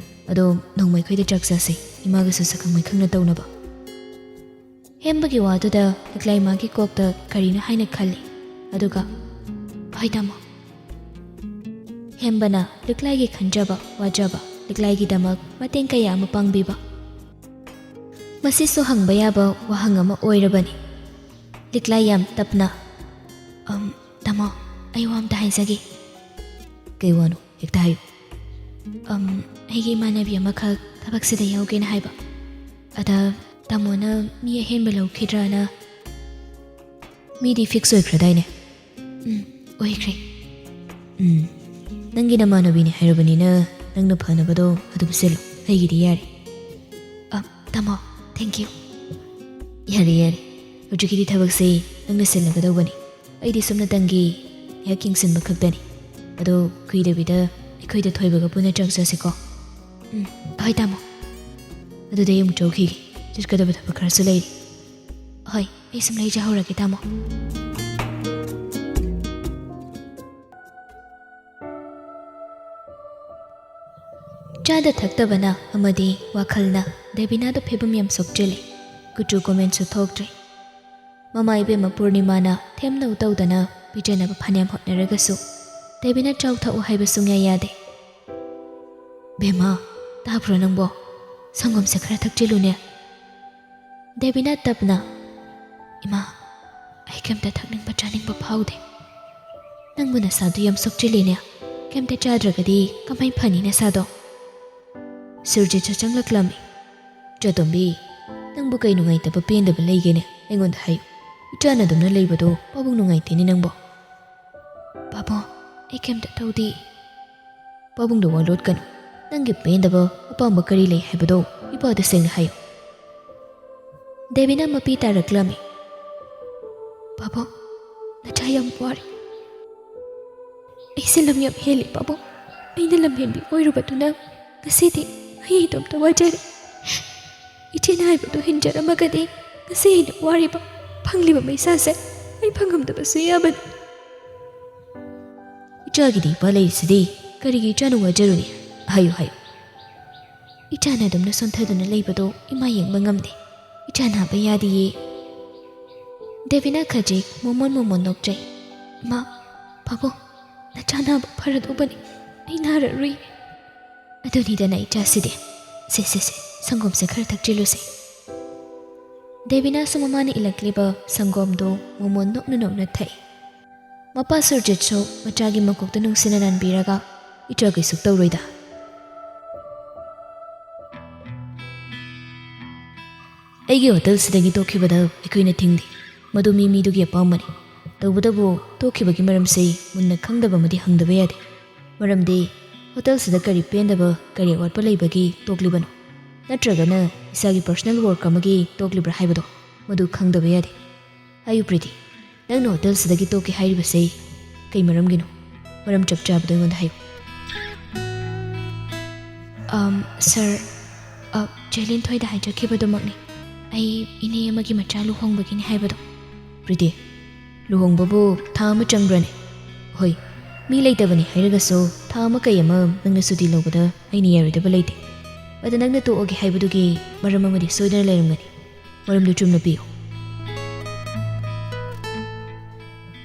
ꯑꯗꯣ ꯅꯣꯡꯃ ꯑꯩꯈꯣꯏꯗ ꯆꯥꯛ ꯆꯥꯁꯤ, ꯏꯃꯥꯒꯁꯨ ꯁꯛꯈꯪ ꯃꯥꯏꯈꯪꯅ ꯇꯧꯅꯕ꯫" ꯍꯦꯝꯕꯒꯤ ꯋꯥꯗꯨꯗ ꯂꯤꯛꯂꯥꯏ ꯃꯥꯒꯤ ꯀꯣꯛꯇ ꯀꯔꯤꯅꯣ ꯍꯥꯏꯅ ꯈꯜꯂꯤ꯫ ꯑꯗꯨꯒ, "ꯍꯣꯏ ꯇꯥꯃꯣ꯫" ꯍꯦꯝꯕꯅ ꯂꯤꯛꯂꯥꯏꯒꯤ ꯈꯟꯖꯕ, ꯋꯥꯖꯕ, ꯂꯤꯛꯂꯥꯏꯒꯤꯗꯃꯛ ꯃꯇꯦꯡ ꯀꯌꯥ ꯑꯃ ꯄꯥꯡꯕꯤꯕ꯫ ꯃꯁꯤꯁꯨ ꯍꯪꯕ ꯌꯥꯕ ꯋꯥꯍꯪ ꯑꯃ ꯑꯣꯏꯔꯕꯅꯤ꯫ ꯂꯤꯛꯂꯥꯏ ꯌꯥꯝ ꯇꯞꯅ, "ꯑꯝ, ꯇꯥꯃꯣ, ꯑꯩ ꯋꯥ ꯑꯝꯇ ꯍꯥꯏꯖꯒꯦ꯫" "ꯀꯩ ꯋꯥꯅꯣ? ꯍꯦꯛꯇ ꯍꯥꯏꯌꯨ꯫" "ꯑꯝ, ꯑꯩꯒꯤ ꯏꯃꯥꯟꯅꯕꯤ ꯑꯃꯈꯛ ꯊꯕꯛꯁꯤꯗ ꯌꯥꯎꯒꯦꯅ ꯍꯥꯏꯕ꯫ ꯑꯗ ꯇꯥꯃꯣꯅ ꯃꯤ ꯑꯍꯦꯟꯕ ꯂꯧꯈꯤꯗ꯭ꯔꯥꯅ꯫" "ꯃꯤꯗꯤ ꯐꯤꯛꯁ ꯑꯣꯏꯈ꯭ꯔꯗꯥꯏꯅꯦ?" "ꯎꯝ, ꯑꯣꯏꯈ꯭ꯔꯦ꯫" "ꯎꯝ, ꯅꯪꯒꯤ ꯅꯃꯥꯟꯅꯕꯤꯅꯦ ꯍꯥꯏꯔꯕꯅꯤꯅ ꯅꯪꯅ ꯐꯅꯕꯗꯣ ꯑꯗꯨꯝ ꯁꯤꯜꯂꯣ꯫ ꯑꯩꯒꯤꯗꯤ ꯌꯥꯔꯦ꯫" "ꯑ, ꯇꯥꯃꯣ, ꯊꯦꯡꯛ ꯌꯨ꯫" "ꯌꯥꯔꯦ, ꯌꯥꯔꯦ꯫ ꯍꯧꯖꯤꯛꯀꯤꯗꯤ ꯊꯕꯛꯁꯦ ꯅꯪꯅ ꯁꯤꯜꯂꯒꯗꯧꯕꯅꯤ꯫ ꯑꯩꯗꯤ ꯁꯨꯞꯅꯇꯪꯒꯤ ꯉꯥꯏꯍꯥꯛ ꯌꯦꯡꯁꯤꯟꯕ ꯈꯛꯇꯅꯤ꯫ ꯑꯗꯣ ꯀꯨꯏꯗꯕꯤꯗ ꯑꯩꯈꯣꯏꯗ ꯊꯣꯏꯕꯒ ꯄꯨꯟꯅ ꯆꯪꯖꯁꯤꯀꯣ꯫" "ꯎꯝ, ꯍꯣꯏ ꯇꯥꯃꯣ꯫" "ꯑꯗꯨꯗꯤ ꯑꯩ ꯑꯃꯨꯛ ꯆꯧꯈꯤꯒꯦ꯫" ꯆꯠꯀꯗꯕ ꯊꯕꯛ ꯈꯔꯁꯨ ꯂꯩꯔꯤ꯫ ꯍꯣꯏ, ꯑꯩ ꯁꯨꯝ ꯂꯩꯖꯍꯧꯔꯒꯦ, ꯇꯥꯃꯣ꯫ ꯆꯥꯗ ꯊꯛꯇꯕꯅ ꯑꯃꯗꯤ ꯋꯥꯈꯜꯅ ꯗꯦꯕꯤꯅꯥꯗ ꯐꯤꯕꯝ ꯌꯥꯝ ꯁꯣꯛꯆꯤꯜꯂꯦ꯫ ꯀꯨꯆꯨ ꯀꯨꯃꯦꯟꯁꯨ ꯊꯣꯛꯇ꯭ꯔꯦ꯫ ꯃꯃꯥ ꯏꯕꯦꯝꯃ ꯄꯨꯔꯅꯤꯃꯥꯅ ꯊꯦꯝꯅꯧ ꯇꯧꯗꯅ ꯄꯤꯖꯅꯕ ꯐꯅꯌꯥꯝ ꯍꯣꯠꯅꯔꯒꯁꯨ ꯗꯦꯕꯤꯅꯥ ꯆꯥꯎ ꯊꯛꯎ ꯍꯥꯏꯕ ꯁꯨꯡꯌꯥ ꯌꯥꯗꯦ꯫ "ꯕꯦꯝꯃ, ꯇꯥꯕ꯭ꯔꯣ ꯅꯪꯕꯣ? ꯁꯪꯒꯣꯝꯁꯦ ꯈꯔ ꯊꯛꯆꯤꯜꯂꯨꯅꯦ꯫" ꯗꯦꯕꯤꯅꯥ ꯇꯞꯅ, "ꯏꯃꯥ, ꯑꯩ ꯀꯩꯝꯇ ꯊꯛꯅꯤꯡꯕ ꯆꯥꯅꯤꯡꯕ ꯐꯥꯎꯗꯦ꯫ ꯅꯪꯕꯨ ꯅꯁꯥꯗꯨ ꯌꯥꯝ ꯁꯣꯛꯆꯤꯜꯂꯤꯅꯦ꯫ ꯀꯩꯝꯇ ꯆꯥꯗ꯭ꯔꯒꯗꯤ ꯀꯃꯥꯏ ꯐꯅꯤ ꯅꯁꯥꯗꯣ?" ꯁꯨꯔꯖꯤꯠꯁꯨ ꯆꯪꯂꯛꯂꯝꯃꯤ꯫ "ꯆꯥꯇꯣꯝꯕꯤ, ꯅꯪꯕꯨ ꯀꯩ ꯅꯨꯡꯉꯥꯏꯇꯕ ꯄꯦꯟꯗꯕ ꯂꯩꯒꯦꯅꯦ? ꯑꯩꯉꯣꯟꯗ ꯍꯥꯏꯌꯨ꯫ ꯏꯆꯥꯅ ꯑꯗꯨꯝꯅ ꯂꯩꯕꯗꯣ ꯄꯥꯕꯨꯡ ꯅꯨꯡꯉꯥꯏꯇꯦꯅꯦ ꯅꯪꯕꯣ꯫" "ꯄꯥꯕꯨꯡ, ꯑꯩ ꯀꯩꯝꯇ ꯇꯧꯗꯦ꯫" "ꯄꯥꯕꯨꯡꯗ ꯋꯥ ꯂꯣꯠꯀꯅꯨ꯫ ꯅꯪꯒꯤ ꯄꯦꯟꯗꯕ ꯑꯄꯥꯝꯕ ꯀꯔꯤ ꯂꯩ ꯍꯥꯏꯕꯗꯣ ꯏꯄꯥꯗ ꯁꯦꯡꯅ ꯍꯥꯏꯌꯨ꯫" ꯗꯦꯕꯤꯅꯥ ꯃꯄꯤ ꯇꯥꯔꯛꯂꯝꯃꯤ꯫ "ꯄꯥꯕꯨꯡ, ꯅꯆꯥ ꯌꯥꯝ ꯋꯥꯔꯦ꯫ ꯑꯩꯁꯦ ꯂꯝ ꯌꯥꯝ ꯍꯦꯜꯂꯤ ꯄꯥꯕꯨꯡ꯫ ꯑꯩꯅ ꯂꯝꯍꯦꯟꯕꯤ ꯑꯣꯏꯔꯨꯕꯗꯨꯅ ꯉꯁꯤꯗꯤ ꯑꯩ ꯏꯇꯣꯝꯇ ꯋꯥꯖꯔꯦ꯫ ꯏꯆꯦꯅ ꯍꯥꯏꯕꯗꯨ ꯍꯤꯟꯖꯔꯝꯃꯒꯗꯤ ꯉꯁꯤ ꯑꯩꯅ ꯋꯥꯔꯤꯕ ꯐꯪꯂꯤꯕ ꯃꯩꯁꯥꯁꯦ ꯑꯩ ꯐꯪꯉꯝꯗꯕꯁꯨ ꯌꯥꯕꯅꯤ꯫" "ꯏꯆꯥꯒꯤꯗꯤ ꯏꯄꯥ ꯂꯩꯔꯤꯁꯤꯗꯤ, ꯀꯔꯤꯒꯤ ꯏꯆꯥꯅ ꯋꯥꯖꯔꯨꯅꯤ? ꯍꯥꯏꯌꯨ, ꯍꯥꯏꯌꯨ꯫" "ꯏꯆꯥꯅ ꯑꯗꯨꯝꯅ ꯁꯣꯟꯊꯗꯨꯅ ꯂꯩꯕꯗꯣ ꯏꯃꯥ ꯌꯦꯡꯕ ꯉꯝꯗꯦ꯫ ꯏꯆꯥ ꯅꯥꯕ ꯌꯥꯗꯤꯌꯦ꯫" ꯗꯦꯕꯤꯅꯥ ꯈꯖꯤꯛ ꯃꯣꯃꯣꯟ ꯃꯣꯃꯣꯟ ꯅꯣꯛꯆꯩ꯫ "ꯏꯃꯥ, ꯄꯥꯕꯨꯡ, ꯅꯆꯥ ꯅꯥꯕ ꯐꯔꯗꯧꯕꯅꯤ꯫ ꯑꯩ ꯅꯥꯔꯔꯣꯏ꯫" "ꯑꯗꯨꯅꯤꯗꯅ ꯏꯆꯥꯁꯤꯗꯤ꯫ ꯁꯦ, ꯁꯦ, ꯁꯦ, ꯁꯪꯒꯣꯝꯁꯦ ꯈꯔ ꯊꯛꯆꯤꯜꯂꯨꯁꯦ꯫" ꯗꯦꯕꯤꯅꯥꯁꯨ ꯃꯃꯥꯅ ꯏꯜꯂꯛꯂꯤꯕ ꯁꯪꯒꯣꯝꯗꯣ ꯃꯣꯃꯣꯟ ꯅꯣꯛꯅ ꯅꯣꯛꯅ ꯊꯛꯏ꯫ ꯃꯄꯥ ꯁꯨꯔꯖꯤꯠꯁꯨ ꯃꯆꯥꯒꯤ ꯃꯀꯣꯛꯇ ꯅꯨꯡꯁꯤꯅ ꯅꯥꯟꯕꯤꯔꯒ, "ꯏꯆꯥ ꯀꯩꯁꯨ ꯇꯧꯔꯣꯏꯗ꯫" "ꯑꯩꯒꯤ ꯍꯣꯇꯦꯜꯁꯤꯗꯒꯤ ꯇꯣꯛꯈꯤꯕꯗ ꯑꯩꯈꯣꯏꯅ ꯊꯤꯡꯗꯦ꯫ ꯃꯗꯨ ꯃꯤ ꯃꯤꯗꯨꯒꯤ ꯑꯄꯥꯝꯕꯅꯤ꯫ ꯇꯧꯕꯇꯕꯨ ꯇꯣꯛꯈꯤꯕꯒꯤ ꯃꯔꯝꯁꯤ ꯃꯨꯟꯅ ꯈꯪꯗꯕ ꯑꯃꯗꯤ ꯍꯪꯗꯕ ꯌꯥꯗꯦ꯫ ꯃꯔꯝꯗꯤ ꯍꯣꯇꯦꯜꯁꯤꯗ ꯀꯔꯤ ꯄꯦꯟꯗꯕ, ꯀꯔꯤ ꯑꯋꯥꯠꯄ ꯂꯩꯕꯒꯤ ꯇꯣꯛꯂꯤꯕꯅꯣ? ꯅꯠꯇ꯭ꯔꯒꯅ ꯏꯁꯥꯒꯤ personal work ꯑꯃꯒꯤ ꯇꯣꯛꯂꯤꯕ꯭ꯔꯥ ꯍꯥꯏꯕꯗꯣ ꯃꯗꯨ ꯈꯪꯗꯕ ꯌꯥꯗꯦ꯫ ꯍꯥꯏꯌꯨ ꯄ꯭ꯔꯤꯇꯤ, ꯅꯪꯅ ꯍꯣꯇꯦꯜꯁꯤꯗꯒꯤ ꯇꯣꯛꯀꯦ ꯍꯥꯏꯔꯤꯕꯁꯦ ꯀꯩ ꯃꯔꯝꯒꯤꯅꯣ? ꯃꯔꯝ ꯆꯞ ꯆꯥꯕꯗꯣ ꯑꯩꯉꯣꯟꯗ ꯍꯥꯏꯌꯨ꯫" "ꯑꯝ, ꯁꯥꯔ, ꯑ, ꯆꯦ ꯂꯤꯟꯊꯣꯏꯗ ꯍꯥꯏꯖꯈꯤꯕꯗꯨꯃꯛꯅꯤ꯫ ꯑꯩ ꯏꯅꯦ ꯑꯃꯒꯤ ꯃꯆꯥ ꯂꯨꯍꯣꯡꯕꯒꯤꯅꯤ ꯍꯥꯏꯕꯗꯣ꯫ ꯄ꯭ꯔꯤꯇꯤ, ꯂꯨꯍꯣꯡꯕꯕꯨ ꯊꯥ ꯑꯃ ꯆꯪꯕ꯭ꯔꯅꯦ? ꯍꯣꯏ, ꯃꯤ ꯂꯩꯇꯕꯅꯤ ꯍꯥꯏꯔꯒꯁꯨ ꯊꯥ ꯑꯃ ꯀꯩ ꯑꯃ ꯅꯪꯅ ꯁꯨꯇꯤ ꯂꯧꯕꯗ ꯑꯩꯅ ꯌꯥꯔꯣꯏꯗꯕ ꯂꯩꯇꯦ꯫ ꯑꯗ ꯅꯪꯅ ꯇꯣꯛꯑꯒꯦ ꯍꯥꯏꯕꯗꯨꯒꯤ ꯃꯔꯝ ꯑꯃꯗꯤ ꯁꯣꯏꯗꯅ ꯂꯩꯔꯝꯒꯅꯤ꯫ ꯃꯔꯝꯗꯨ ꯆꯨꯝꯅ ꯄꯤꯌꯨ꯫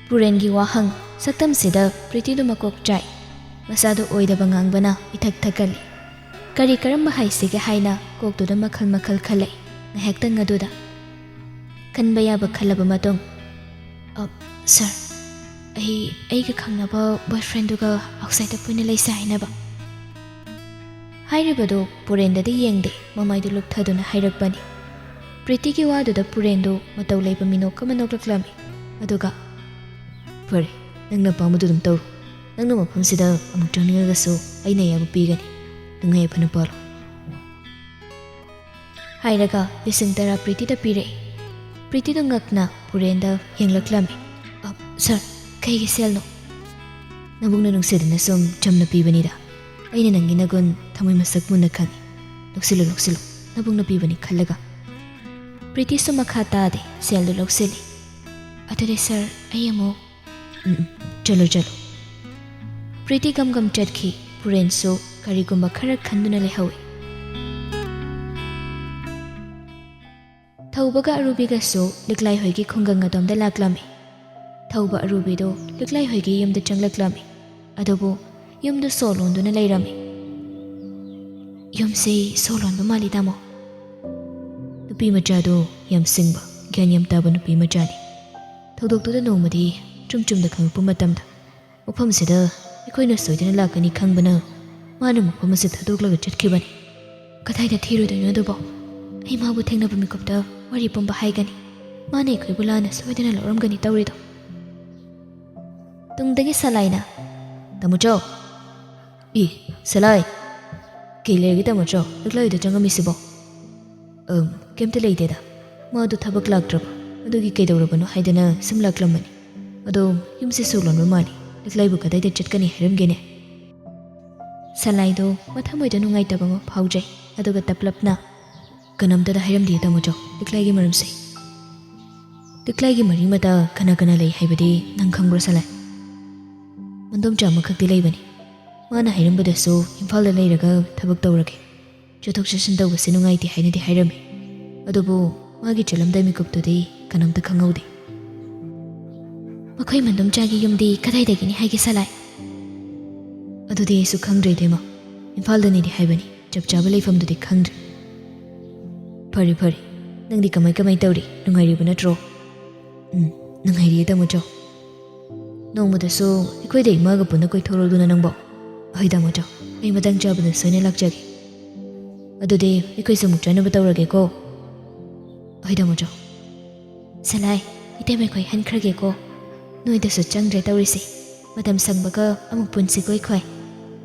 ꯄꯨꯔꯦꯟꯒꯤ ꯋꯥꯍꯪ ꯁꯛꯇꯝꯁꯤꯗ ꯄ꯭ꯔꯤꯇꯤꯗꯨ ꯃꯀꯣꯛ ꯆꯥꯏ꯫ ꯃꯁꯥꯗꯨ ꯑꯣꯏꯗꯕ ꯉꯥꯡꯕꯅ ꯏꯊꯛ ꯊꯛꯀꯜꯂꯤ꯫ ꯀꯔꯤ ꯀꯔꯝꯕ ꯍꯥꯏꯁꯤꯒꯦ ꯍꯥꯏꯅ ꯀꯣꯛꯇꯨꯗ ꯃꯈꯜ ꯃꯈꯜ ꯈꯜꯂꯛꯏ ꯉꯥꯏꯍꯥꯛꯇꯪ ꯑꯗꯨꯗ꯫ ꯈꯟꯕ ꯌꯥꯕ ꯈꯜꯂꯕ ꯃꯇꯨꯡ, "ꯑ, ꯁꯥꯔ, ꯑꯩ ꯑꯩꯒ ꯈꯪꯅꯕ ꯕꯣꯏꯐ꯭ꯔꯦꯟꯗꯨꯒ ꯑꯥꯎꯠꯁꯥꯏꯠꯇ ꯄꯨꯟꯅ ꯂꯩꯁꯦ ꯍꯥꯏꯅꯕ?" ꯍꯥꯏꯔꯤꯕꯗꯨ ꯄꯨꯔꯦꯟꯗꯗꯤ ꯌꯦꯡꯗꯦ, ꯃꯃꯥꯏꯗꯨ ꯂꯨꯞꯊꯗꯨꯅ ꯍꯥꯏꯔꯛꯄꯅꯤ꯫ ꯄ꯭ꯔꯤꯇꯤꯒꯤ ꯋꯥꯗꯨꯗ ꯄꯨꯔꯦꯟꯗꯨ ꯃꯇꯧ ꯂꯩꯕ ꯃꯤꯅꯣꯛ ꯑꯃ ꯅꯣꯛꯂꯛꯂꯝꯃꯤ꯫ ꯑꯗꯨꯒ, "ꯐꯔꯦ, ꯅꯪꯅ ꯑꯄꯥꯝꯕꯗꯨ ꯑꯗꯨꯝ ꯇꯧꯔꯣ꯫ ꯅꯪꯅ ꯃꯐꯝꯁꯤꯗ ꯑꯃꯨꯛ ꯆꯪꯅꯤꯡꯉꯒꯁꯨ ꯑꯩꯅ ꯑꯌꯥꯕ ꯄꯤꯒꯅꯤ꯫ ꯅꯪ ꯑꯌꯥꯐꯅ ꯄꯥꯜꯂꯣ꯫" ꯍꯥꯏꯔꯒ ꯂꯤꯁꯤꯡ ꯇꯔꯥ ꯄ꯭ꯔꯤꯇꯤꯗ ꯄꯤꯔꯛꯏ꯫ ꯄ꯭ꯔꯤꯇꯤꯗꯨ ꯉꯛꯅ ꯄꯨꯔꯦꯟꯗ ꯌꯦꯡꯂꯛꯂꯝꯃꯤ꯫ "ꯑ, ꯁꯥꯔ, ꯀꯩꯒꯤ ꯁꯦꯜꯅꯣ?" "ꯅꯕꯨꯡꯅ ꯅꯨꯡꯁꯤꯗꯅ ꯁꯨꯝ ꯆꯝꯅ ꯄꯤꯕꯅꯤꯗ꯫ ꯑꯩꯅ ꯅꯪꯒꯤ ꯅꯒꯨꯟ ꯊꯃꯣꯏ ꯃꯁꯛ ꯃꯨꯟꯅ ꯈꯪꯏ꯫ ꯂꯧꯁꯤꯜꯂꯨ, ꯂꯧꯁꯤꯜꯂꯨ, ꯅꯕꯨꯡꯅ ꯄꯤꯕꯅꯤ ꯈꯜꯂꯒ꯫" ꯄ꯭ꯔꯤꯇꯤꯁꯨ ꯃꯈꯥ ꯇꯥꯗꯦ, ꯁꯦꯜꯗꯨ ꯂꯧꯁꯤꯜꯂꯤ꯫ "ꯑꯗꯨꯗꯤ ꯁꯥꯔ, ꯑꯩ ꯑꯃꯨꯛ..." "ꯎꯝ, ꯎꯝ, ꯆꯠꯂꯣ, ꯆꯠꯂꯣ꯫" ꯄ꯭ꯔꯤꯇꯤ ꯒꯝ ꯒꯝ ꯆꯠꯈꯤ꯫ ꯄꯨꯔꯦꯟꯁꯨ ꯀꯔꯤꯒꯨꯝꯕ ꯈꯔ ꯈꯟꯗꯨꯅ ꯂꯩꯍꯧꯏ꯫ ꯊꯧꯕꯒ ꯑꯔꯨꯕꯤꯒꯁꯨ ꯂꯤꯛꯂꯥꯏ ꯍꯣꯏꯒꯤ ꯈꯨꯡꯒꯪ ꯑꯗꯣꯝꯗ ꯂꯥꯛꯂꯝꯃꯤ꯫ ꯊꯧꯕ ꯑꯔꯨꯕꯤꯗꯨ ꯂꯤꯛꯂꯥꯏ ꯍꯣꯏꯒꯤ ꯌꯨꯝꯗ ꯆꯪꯂꯛꯂꯝꯃꯤ꯫ ꯑꯗꯨꯕꯨ ꯌꯨꯝꯗꯨ ꯁꯣ ꯂꯣꯟꯗꯨꯅ ꯂꯩꯔꯝꯃꯤ꯫ "ꯌꯨꯝꯁꯤ ꯁꯣ ꯂꯣꯟꯕ ꯃꯥꯜꯂꯤ, ꯇꯥꯃꯣ꯫" ꯅꯨꯄꯤ ꯃꯆꯥꯗꯨ ꯌꯥꯝ ꯁꯤꯡꯕ, ꯒ꯭ꯌꯥꯟ ꯌꯥꯝ ꯇꯥꯕ ꯅꯨꯄꯤ ꯃꯆꯥꯅꯤ꯫ ꯊꯧꯗꯣꯛꯇꯨꯗ ꯅꯣꯡꯃꯗꯤ ꯆꯨꯝ ꯆꯨꯝꯗ ꯈꯪꯉꯛꯄ ꯃꯇꯝꯗ, ꯃꯐꯝꯁꯤꯗ ꯑꯩꯈꯣꯏꯅ ꯁꯣꯏꯗꯅ ꯂꯥꯛꯀꯅꯤ ꯈꯪꯕꯅ ꯃꯥꯅ ꯃꯐꯝ ꯑꯁꯤ ꯊꯥꯗꯣꯛꯂꯒ ꯆꯠꯈꯤꯕꯅꯤ꯫ ꯀꯗꯥꯏꯗ ꯊꯤꯔꯨꯗꯣꯏꯅꯣ ꯑꯗꯨꯕꯣ? ꯑꯩ ꯃꯥꯕꯨ ꯊꯦꯡꯅꯕ ꯃꯤꯀꯨꯞꯇ ꯋꯥꯔꯤ ꯄꯨꯝꯕ ꯍꯥꯏꯒꯅꯤ꯫ ꯃꯥꯅ ꯑꯩꯈꯣꯏꯕꯨ ꯂꯥꯟꯅ ꯁꯣꯏꯗꯅ ꯂꯧꯔꯝꯒꯅꯤ ꯇꯧꯔꯤꯗꯣ꯫ ꯇꯨꯡꯗꯒꯤ ꯁꯂꯥꯏꯅ, "ꯇꯥꯃꯣꯆꯧ!" "ꯏ, ꯁꯂꯥꯏ! ꯀꯩ ꯂꯩꯔꯒꯦ ꯇꯥꯃꯣꯆꯧ? ꯂꯤꯛꯂꯥꯏꯗ ꯆꯪꯉꯝꯃꯤꯁꯤꯕꯣ?" "ꯑꯝ, ꯀꯩꯝꯇ ꯂꯩꯇꯦꯗ꯫ ꯃꯥꯗꯣ ꯊꯕꯛ ꯂꯥꯛꯇ꯭ꯔꯕ, ꯑꯗꯨꯒꯤ ꯀꯩꯗꯧꯔꯕꯅꯣ ꯍꯥꯏꯗꯅ ꯁꯨꯝ ꯂꯥꯛꯂꯝꯕꯅꯤ꯫ ꯑꯗꯣ ꯌꯨꯝꯁꯦ ꯁꯣ ꯂꯣꯟꯕ ꯃꯥꯜꯂꯤ꯫ ꯂꯤꯛꯂꯥꯏꯕꯨ ꯀꯗꯥꯏꯗ ꯆꯠꯀꯅꯤ ꯍꯥꯏꯔꯝꯒꯦꯅꯦ?" ꯁꯂꯥꯏꯗꯣ ꯃꯊꯃꯣꯏꯗ ꯅꯨꯡꯉꯥꯏꯇꯕ ꯑꯃ ꯐꯥꯎꯖꯩ꯫ ꯑꯗꯨꯒ ꯇꯞꯂꯞꯅ, ꯀꯅꯥꯝꯇꯗ ꯍꯥꯏꯔꯝꯗꯦ ꯇꯥꯃꯣꯆꯧ, ꯂꯤꯛꯂꯥꯏꯒꯤ ꯃꯔꯝꯁꯦ꯫ ꯂꯤꯛꯂꯥꯏꯒꯤ ꯃꯔꯤ ꯃꯇꯥ ꯀꯅꯥ ꯀꯅꯥ ꯂꯩ ꯍꯥꯏꯕꯗꯤ ꯅꯪ ꯈꯪꯕ꯭ꯔꯣ ꯁꯂꯥꯏ? ꯃꯟꯗꯣꯝꯆꯥ ꯑꯃꯈꯛꯇꯤ ꯂꯩꯕꯅꯤ꯫ ꯃꯥꯅ ꯍꯥꯏꯔꯝꯕꯗꯁꯨ ꯏꯝꯐꯥꯜꯗ ꯂꯩꯔꯒ ꯊꯕꯛ ꯇꯧꯔꯒꯦ, ꯆꯠꯊꯣꯛ ꯆꯠꯁꯤꯟ ꯇꯧꯕꯁꯦ ꯅꯨꯡꯉꯥꯏꯇꯦ ꯍꯥꯏꯅꯗꯤ ꯍꯥꯏꯔꯝꯃꯤ꯫ ꯑꯗꯨꯕꯨ ꯃꯥꯒꯤ ꯆꯠꯂꯝꯗꯥꯏ ꯃꯤꯀꯨꯞꯇꯨꯗꯤ ꯀꯅꯥꯝꯇ ꯈꯪꯍꯧꯗꯦ꯫ ꯃꯈꯣꯏ ꯃꯟꯗꯣꯝꯆꯥꯒꯤ ꯌꯨꯝꯗꯤ ꯀꯗꯥꯏꯗꯒꯤꯅꯤ ꯍꯥꯏꯒꯦ ꯁꯂꯥꯏ? ꯑꯗꯨꯗꯤ ꯑꯩꯁꯨ ꯈꯪꯗ꯭ꯔꯦ ꯏꯇꯩꯃ꯫ ꯏꯝꯐꯥꯜꯗꯅꯤꯗꯤ ꯍꯥꯏꯕꯅꯤ, ꯆꯞ ꯆꯥꯕ ꯂꯩꯐꯝꯗꯨꯗꯤ ꯈꯪꯗ꯭ꯔꯦ꯫ ꯐꯔꯦ ꯐꯔꯦ, ꯅꯪꯗꯤ ꯀꯃꯥꯏ ꯀꯃꯥꯏ ꯇꯧꯔꯤ? ꯅꯨꯡꯉꯥꯏꯔꯤꯕ ꯅꯠꯇ꯭ꯔꯣ? ꯎꯝ, ꯅꯨꯡꯉꯥꯏꯔꯤꯌꯦ ꯇꯥꯃꯣꯆꯧ꯫ ꯅꯣꯡꯃꯗꯁꯨ ꯑꯩꯈꯣꯏꯗ ꯏꯃꯥꯒ ꯄꯨꯟꯅ ꯀꯣꯏꯊꯣꯔꯛꯎꯗꯅ ꯅꯪꯕꯣ꯫ ꯍꯣꯏ ꯇꯥꯃꯣꯆꯧ, ꯑꯩ ꯃꯇꯥꯡ ꯆꯥꯕꯗ ꯁꯣꯏꯅ ꯂꯥꯛꯆꯒꯦ꯫ ꯑꯗꯨꯗꯤ ꯑꯩꯈꯣꯏꯁꯨ ꯑꯃꯨꯛ ꯆꯠꯅꯕ ꯇꯧꯔꯒꯦꯀꯣ꯫ ꯍꯣꯏ ꯇꯥꯃꯣꯆꯧ꯫ ꯁꯂꯥꯏ, ꯏꯇꯩꯃ ꯑꯩꯈꯣꯏ ꯍꯟꯈ꯭ꯔꯒꯦꯀꯣ꯫ ꯅꯣꯏꯗꯁꯨ ꯆꯪꯗ꯭ꯔꯦ ꯇꯧꯔꯤꯁꯦ꯫ ꯃꯇꯝ ꯁꯪꯕꯒ ꯑꯃꯨꯛ ꯄꯨꯟꯁꯤꯀꯣ ꯑꯩꯈꯣꯏ꯫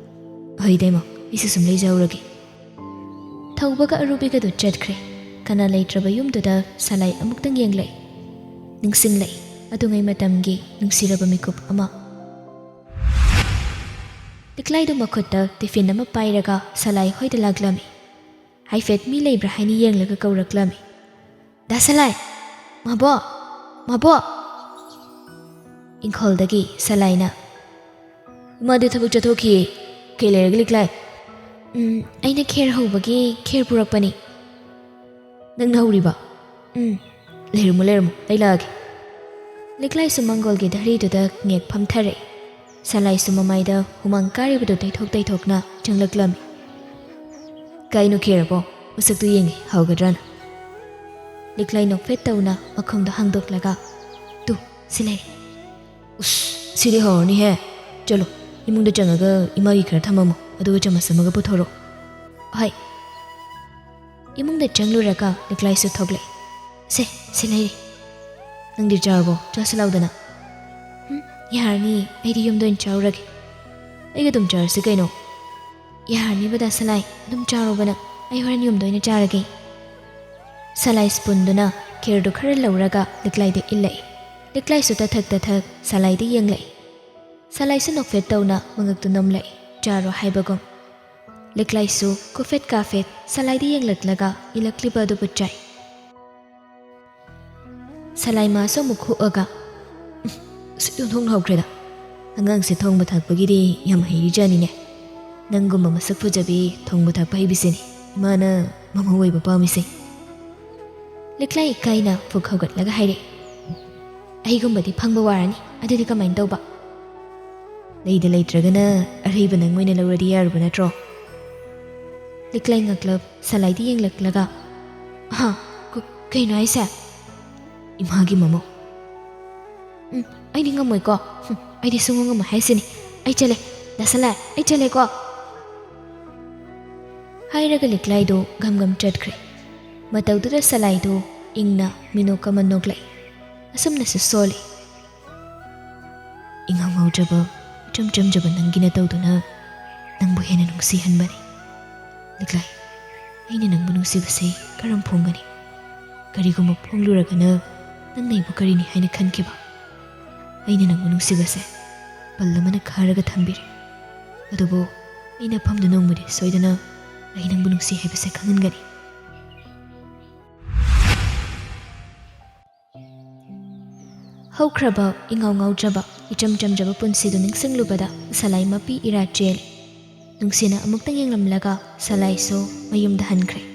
ꯍꯣꯏ ꯏꯇꯩꯃ, ꯑꯩꯁꯨ ꯁꯨꯝ ꯂꯩꯖꯍꯧꯔꯒꯦ꯫ ꯊꯧꯕꯒ ꯑꯔꯨꯕꯤꯒꯗꯨ ꯆꯠꯈ꯭ꯔꯦ꯫ ꯀꯅꯥ ꯂꯩꯇ꯭ꯔꯕ ꯌꯨꯝꯗꯨꯗ ꯁꯂꯥꯏ ꯑꯃꯨꯛꯇꯪ ꯌꯦꯡꯂꯛꯏ꯫ ꯅꯤꯡꯁꯤꯡꯂꯛꯏ ꯑꯗꯨꯉꯩ ꯃꯇꯝꯒꯤ ꯅꯨꯡꯁꯤꯔꯕ ꯃꯤꯀꯨꯞ ꯑꯃ꯫ ꯂꯤꯛꯂꯥꯏꯗꯨ ꯃꯈꯨꯠꯇ ꯇꯤꯐꯤꯟ ꯑꯃ ꯄꯥꯏꯔꯒ ꯁꯂꯥꯏ ꯍꯣꯏꯗ ꯂꯥꯛꯂꯝꯃꯤ꯫ ꯍꯥꯏꯐꯦꯠ ꯃꯤ ꯂꯩꯕ꯭ꯔꯥ ꯍꯥꯏꯅ ꯌꯦꯡꯂꯒ ꯀꯧꯔꯛꯂꯝꯃꯤ꯫ "ꯗꯥ ꯁꯂꯥꯏ! ꯃꯥꯕꯣ! ꯃꯥꯕꯣ!" ꯏꯪꯈꯣꯜꯗꯒꯤ ꯁꯂꯥꯏꯅ, "ꯏꯃꯥꯗꯤ ꯊꯕꯛ ꯆꯠꯊꯣꯛꯈꯤꯌꯦ꯫ ꯀꯩ ꯂꯩꯔꯒꯦ ꯂꯤꯛꯂꯥꯏ?" "ꯎꯝ, ꯑꯩꯅ ꯈꯦꯔ ꯍꯧꯕꯒꯤ ꯈꯦꯔ ꯄꯨꯔꯛꯄꯅꯤ꯫" "ꯅꯪꯅ ꯍꯧꯔꯤꯕ?" "ꯎꯝ, ꯂꯩꯔꯝꯃꯣ, ꯂꯩꯔꯝꯃꯣ, ꯑꯩ ꯂꯥꯛꯑꯒꯦ꯫" ꯂꯤꯛꯂꯥꯏꯁꯨ ꯃꯪꯒꯣꯜꯒꯤ ꯙꯔꯤꯗꯨꯗ ꯉꯦꯛ ꯐꯝꯊꯔꯛꯏ꯫ ꯁꯂꯥꯏꯁꯨ ꯃꯃꯥꯏꯗ ꯍꯨꯃꯥꯡ ꯀꯥꯔꯤꯕꯗꯨ ꯇꯩꯊꯣꯛ ꯇꯩꯊꯣꯛꯅ ꯆꯪꯂꯛꯂꯝꯃꯤ꯫ "ꯀꯥꯏꯅꯣ ꯈꯦꯔꯕꯣ? ꯃꯁꯛꯇꯨ ꯌꯦꯡꯒꯦ, ꯍꯥꯎꯒꯗ꯭ꯔꯥꯅ꯫" ꯂꯤꯛꯂꯥꯏ ꯅꯣꯛꯐꯦꯠ ꯇꯧꯅ ꯃꯈꯣꯡꯗꯣ ꯍꯥꯡꯗꯣꯛꯂꯒ, "ꯇꯨ, ꯁꯤ ꯂꯩꯔꯦ꯫" "ꯎꯁ, ꯁꯤꯗꯤ ꯍꯥꯎꯔꯅꯤꯍꯦ꯫ ꯆꯠꯂꯣ, ꯏꯃꯨꯡꯗ ꯆꯪꯉꯒ ꯏꯃꯥꯒꯤ ꯈꯔ ꯊꯝꯃꯝꯃꯣ, ꯑꯗꯨꯒ ꯆꯃꯁ ꯑꯃꯒ ꯄꯨꯊꯣꯔꯛꯑꯣ꯫" "ꯍꯣꯏ꯫" ꯏꯃꯨꯡꯗ ꯆꯪꯂꯨꯔꯒ ꯂꯤꯛꯂꯥꯏꯁꯨ ꯊꯣꯛꯂꯛꯏ꯫ "ꯁꯦ, ꯁꯤ ꯂꯩꯔꯦ꯫ ꯅꯪꯗꯤ ꯆꯥꯔꯕꯣ? ꯆꯥꯁꯤ ꯂꯥꯎꯗꯅ꯫" "ꯎꯝ, ꯌꯥꯔꯅꯤ, ꯑꯩꯗꯤ ꯌꯨꯝꯗ ꯑꯣꯏꯅ ꯆꯥꯔꯨꯔꯒꯦ꯫" "ꯑꯩꯒ ꯑꯗꯨꯝ ꯆꯥꯔꯁꯤ ꯀꯩꯅꯣ꯫" "ꯌꯥꯔꯅꯤꯕ ꯗꯥ ꯁꯂꯥꯏ, ꯑꯗꯨꯝ ꯆꯥꯔꯣꯕ ꯅꯪ, ꯑꯩ ꯍꯣꯔꯦꯟ ꯌꯨꯝꯗ ꯑꯣꯏꯅ ꯆꯥꯔꯒꯦ꯫" ꯁꯂꯥꯏ ꯁ꯭ꯄꯨꯟꯗꯨꯅ ꯈꯦꯔꯗꯨ ꯈꯔ ꯂꯧꯔꯒ ꯂꯤꯛꯂꯥꯏꯗ ꯏꯜꯂꯛꯏ꯫ ꯂꯤꯛꯂꯥꯏꯁꯨ ꯇꯊꯛ ꯇꯊꯛ ꯁꯂꯥꯏꯗ ꯌꯦꯡꯂꯛꯏ꯫ ꯁꯂꯥꯏꯁꯨ ꯅꯣꯛꯐꯦꯠ ꯇꯧꯅ ꯃꯉꯛꯇꯨ ꯅꯣꯝꯂꯛꯏ, ꯆꯥꯔꯣ ꯍꯥꯏꯕꯒꯨꯝ꯫ ꯂꯤꯛꯂꯥꯏꯁꯨ ꯀꯨꯐꯦꯠ ꯀꯥꯐꯦꯠ ꯁꯂꯥꯏꯗ ꯌꯦꯡꯂꯛꯂꯒ ꯏꯜꯂꯛꯂꯤꯕ ꯑꯗꯨꯕꯨ ꯆꯥꯏ꯫ ꯁꯂꯥꯏ ꯃꯥꯁꯨ ꯑꯃꯨꯛ ꯍꯨꯛꯑꯒ, "ꯎꯝ, ꯁꯤ ꯌꯣꯟꯊꯣꯛꯅꯍꯧꯈ꯭ꯔꯦꯗ꯫ ꯑꯉꯥꯡꯁꯦ ꯊꯣꯡꯕ ꯊꯥꯛꯄꯒꯤꯗꯤ ꯌꯥꯝ ꯍꯩꯔꯤꯖꯥꯅꯤꯅꯦ꯫ ꯅꯪꯒꯨꯝꯕ ꯃꯁꯛ ꯐꯖꯕꯤ ꯊꯣꯡꯕ ꯊꯥꯛꯄ ꯍꯩꯕꯤꯁꯤꯅꯤ ꯏꯃꯥꯅ ꯃꯃꯧ ꯑꯣꯏꯕ ꯄꯥꯝꯃꯤꯁꯦ꯫" ꯂꯤꯛꯂꯥꯏ ꯏꯀꯥꯏꯅ ꯐꯨꯛ ꯍꯧꯒꯠꯂꯒ ꯍꯥꯏꯔꯛꯏ꯫ "ꯑꯩꯒꯨꯝꯕꯗꯤ ꯐꯪꯕ ꯋꯥꯔꯅꯤ, ꯑꯗꯨꯗꯤ ꯀꯃꯥꯏꯅ ꯇꯧꯕ?" "ꯂꯩꯗ ꯂꯩꯇ꯭ꯔꯒꯅ ꯑꯔꯩꯕ ꯅꯪ ꯑꯣꯏꯅ ꯂꯧꯔꯗꯤ ꯌꯥꯔꯕ ꯅꯠꯇ꯭ꯔꯣ?" ꯂꯤꯛꯂꯥꯏ ꯉꯛꯂꯞ ꯁꯂꯥꯏꯗ ꯌꯦꯡꯂꯛꯂꯒ, "ꯍꯥ? ꯀ-, ꯀꯩꯅꯣ ꯍꯥꯏꯁꯦ?" "ꯏꯃꯥꯒꯤ ꯃꯃꯧ꯫" "ꯎꯝ, ꯑꯩꯗꯤ ꯉꯝꯃꯣꯏꯀꯣ꯫ ꯍꯨꯝ, ꯑꯩꯗꯤ ꯁꯨꯡꯉꯝ ꯉꯝꯃꯣꯏ ꯍꯥꯏꯁꯤꯅꯤ꯫ ꯑꯩ ꯆꯠꯂꯦ꯫ ꯗꯥ ꯁꯂꯥꯏ, ꯑꯩ ꯆꯠꯂꯦꯀꯣ꯫" ꯍꯥꯏꯔꯒ ꯂꯤꯛꯂꯥꯏꯗꯨ ꯒꯝ ꯒꯝ ꯆꯠꯈ꯭ꯔꯦ꯫ ꯃꯇꯧꯗꯨꯗ ꯁꯂꯥꯏꯗꯨ ꯏꯪꯅ ꯃꯤꯅꯣꯛ ꯑꯃ ꯅꯣꯛꯂꯛꯏ꯫ ꯑꯁꯨꯝꯅꯁꯨ ꯁꯣꯜꯂꯤ꯫ "ꯏꯉꯥꯎ ꯉꯥꯎꯖꯕ, ꯏꯆꯝ ꯆꯝꯖꯕ ꯅꯪꯒꯤ ꯅꯇꯧꯗꯨꯅ ꯅꯪꯕꯨ ꯍꯦꯟꯅ ꯅꯨꯡꯁꯤꯍꯟꯕꯅꯤ꯫ ꯂꯤꯛꯂꯥꯏ, ꯑꯩꯅ ꯅꯪꯕꯨ ꯅꯨꯡꯁꯤꯕꯁꯦ ꯀꯔꯝ ꯐꯣꯡꯒꯅꯤ? ꯀꯔꯤꯒꯨꯝꯕ ꯐꯣꯡꯂꯨꯔꯒꯅ ꯅꯪꯅ ꯑꯩꯕꯨ ꯀꯔꯤꯅꯤ ꯍꯥꯏꯅ ꯈꯟꯈꯤꯕ? ꯑꯩꯅ ꯅꯪꯕꯨ ꯅꯨꯡꯁꯤꯕꯁꯦ ꯄꯜ ꯑꯃꯅ ꯈꯥꯔꯒ ꯊꯝꯕꯤꯔꯦ꯫ ꯑꯗꯨꯕꯨ ꯑꯩꯅ ꯃꯐꯝꯗꯨ ꯅꯣꯡꯃꯗꯤ ꯁꯣꯏꯗꯅ ꯑꯩ ꯅꯪꯕꯨ ꯅꯨꯡꯁꯤ ꯍꯥꯏꯕꯁꯦ ꯈꯪꯍꯟꯒꯅꯤ꯫" ꯍꯧꯈ꯭ꯔꯕ ꯏꯉꯥꯎ ꯉꯥꯎꯖꯕ, ꯏꯆꯝ ꯆꯝꯖꯕ ꯄꯨꯟꯁꯤꯗꯨ ꯅꯤꯡꯁꯤꯡꯂꯨꯕꯗ ꯁꯂꯥꯏ ꯃꯄꯤ ꯏꯔꯥ ꯆꯦꯜꯂꯤ꯫ ꯅꯨꯡꯁꯤꯅ ꯑꯃꯨꯛꯇꯪ ꯌꯦꯡꯂꯝꯂꯒ ꯁꯂꯥꯏꯁꯨ ꯃꯌꯨꯝꯗ ꯍꯟꯈ꯭ꯔꯦ꯫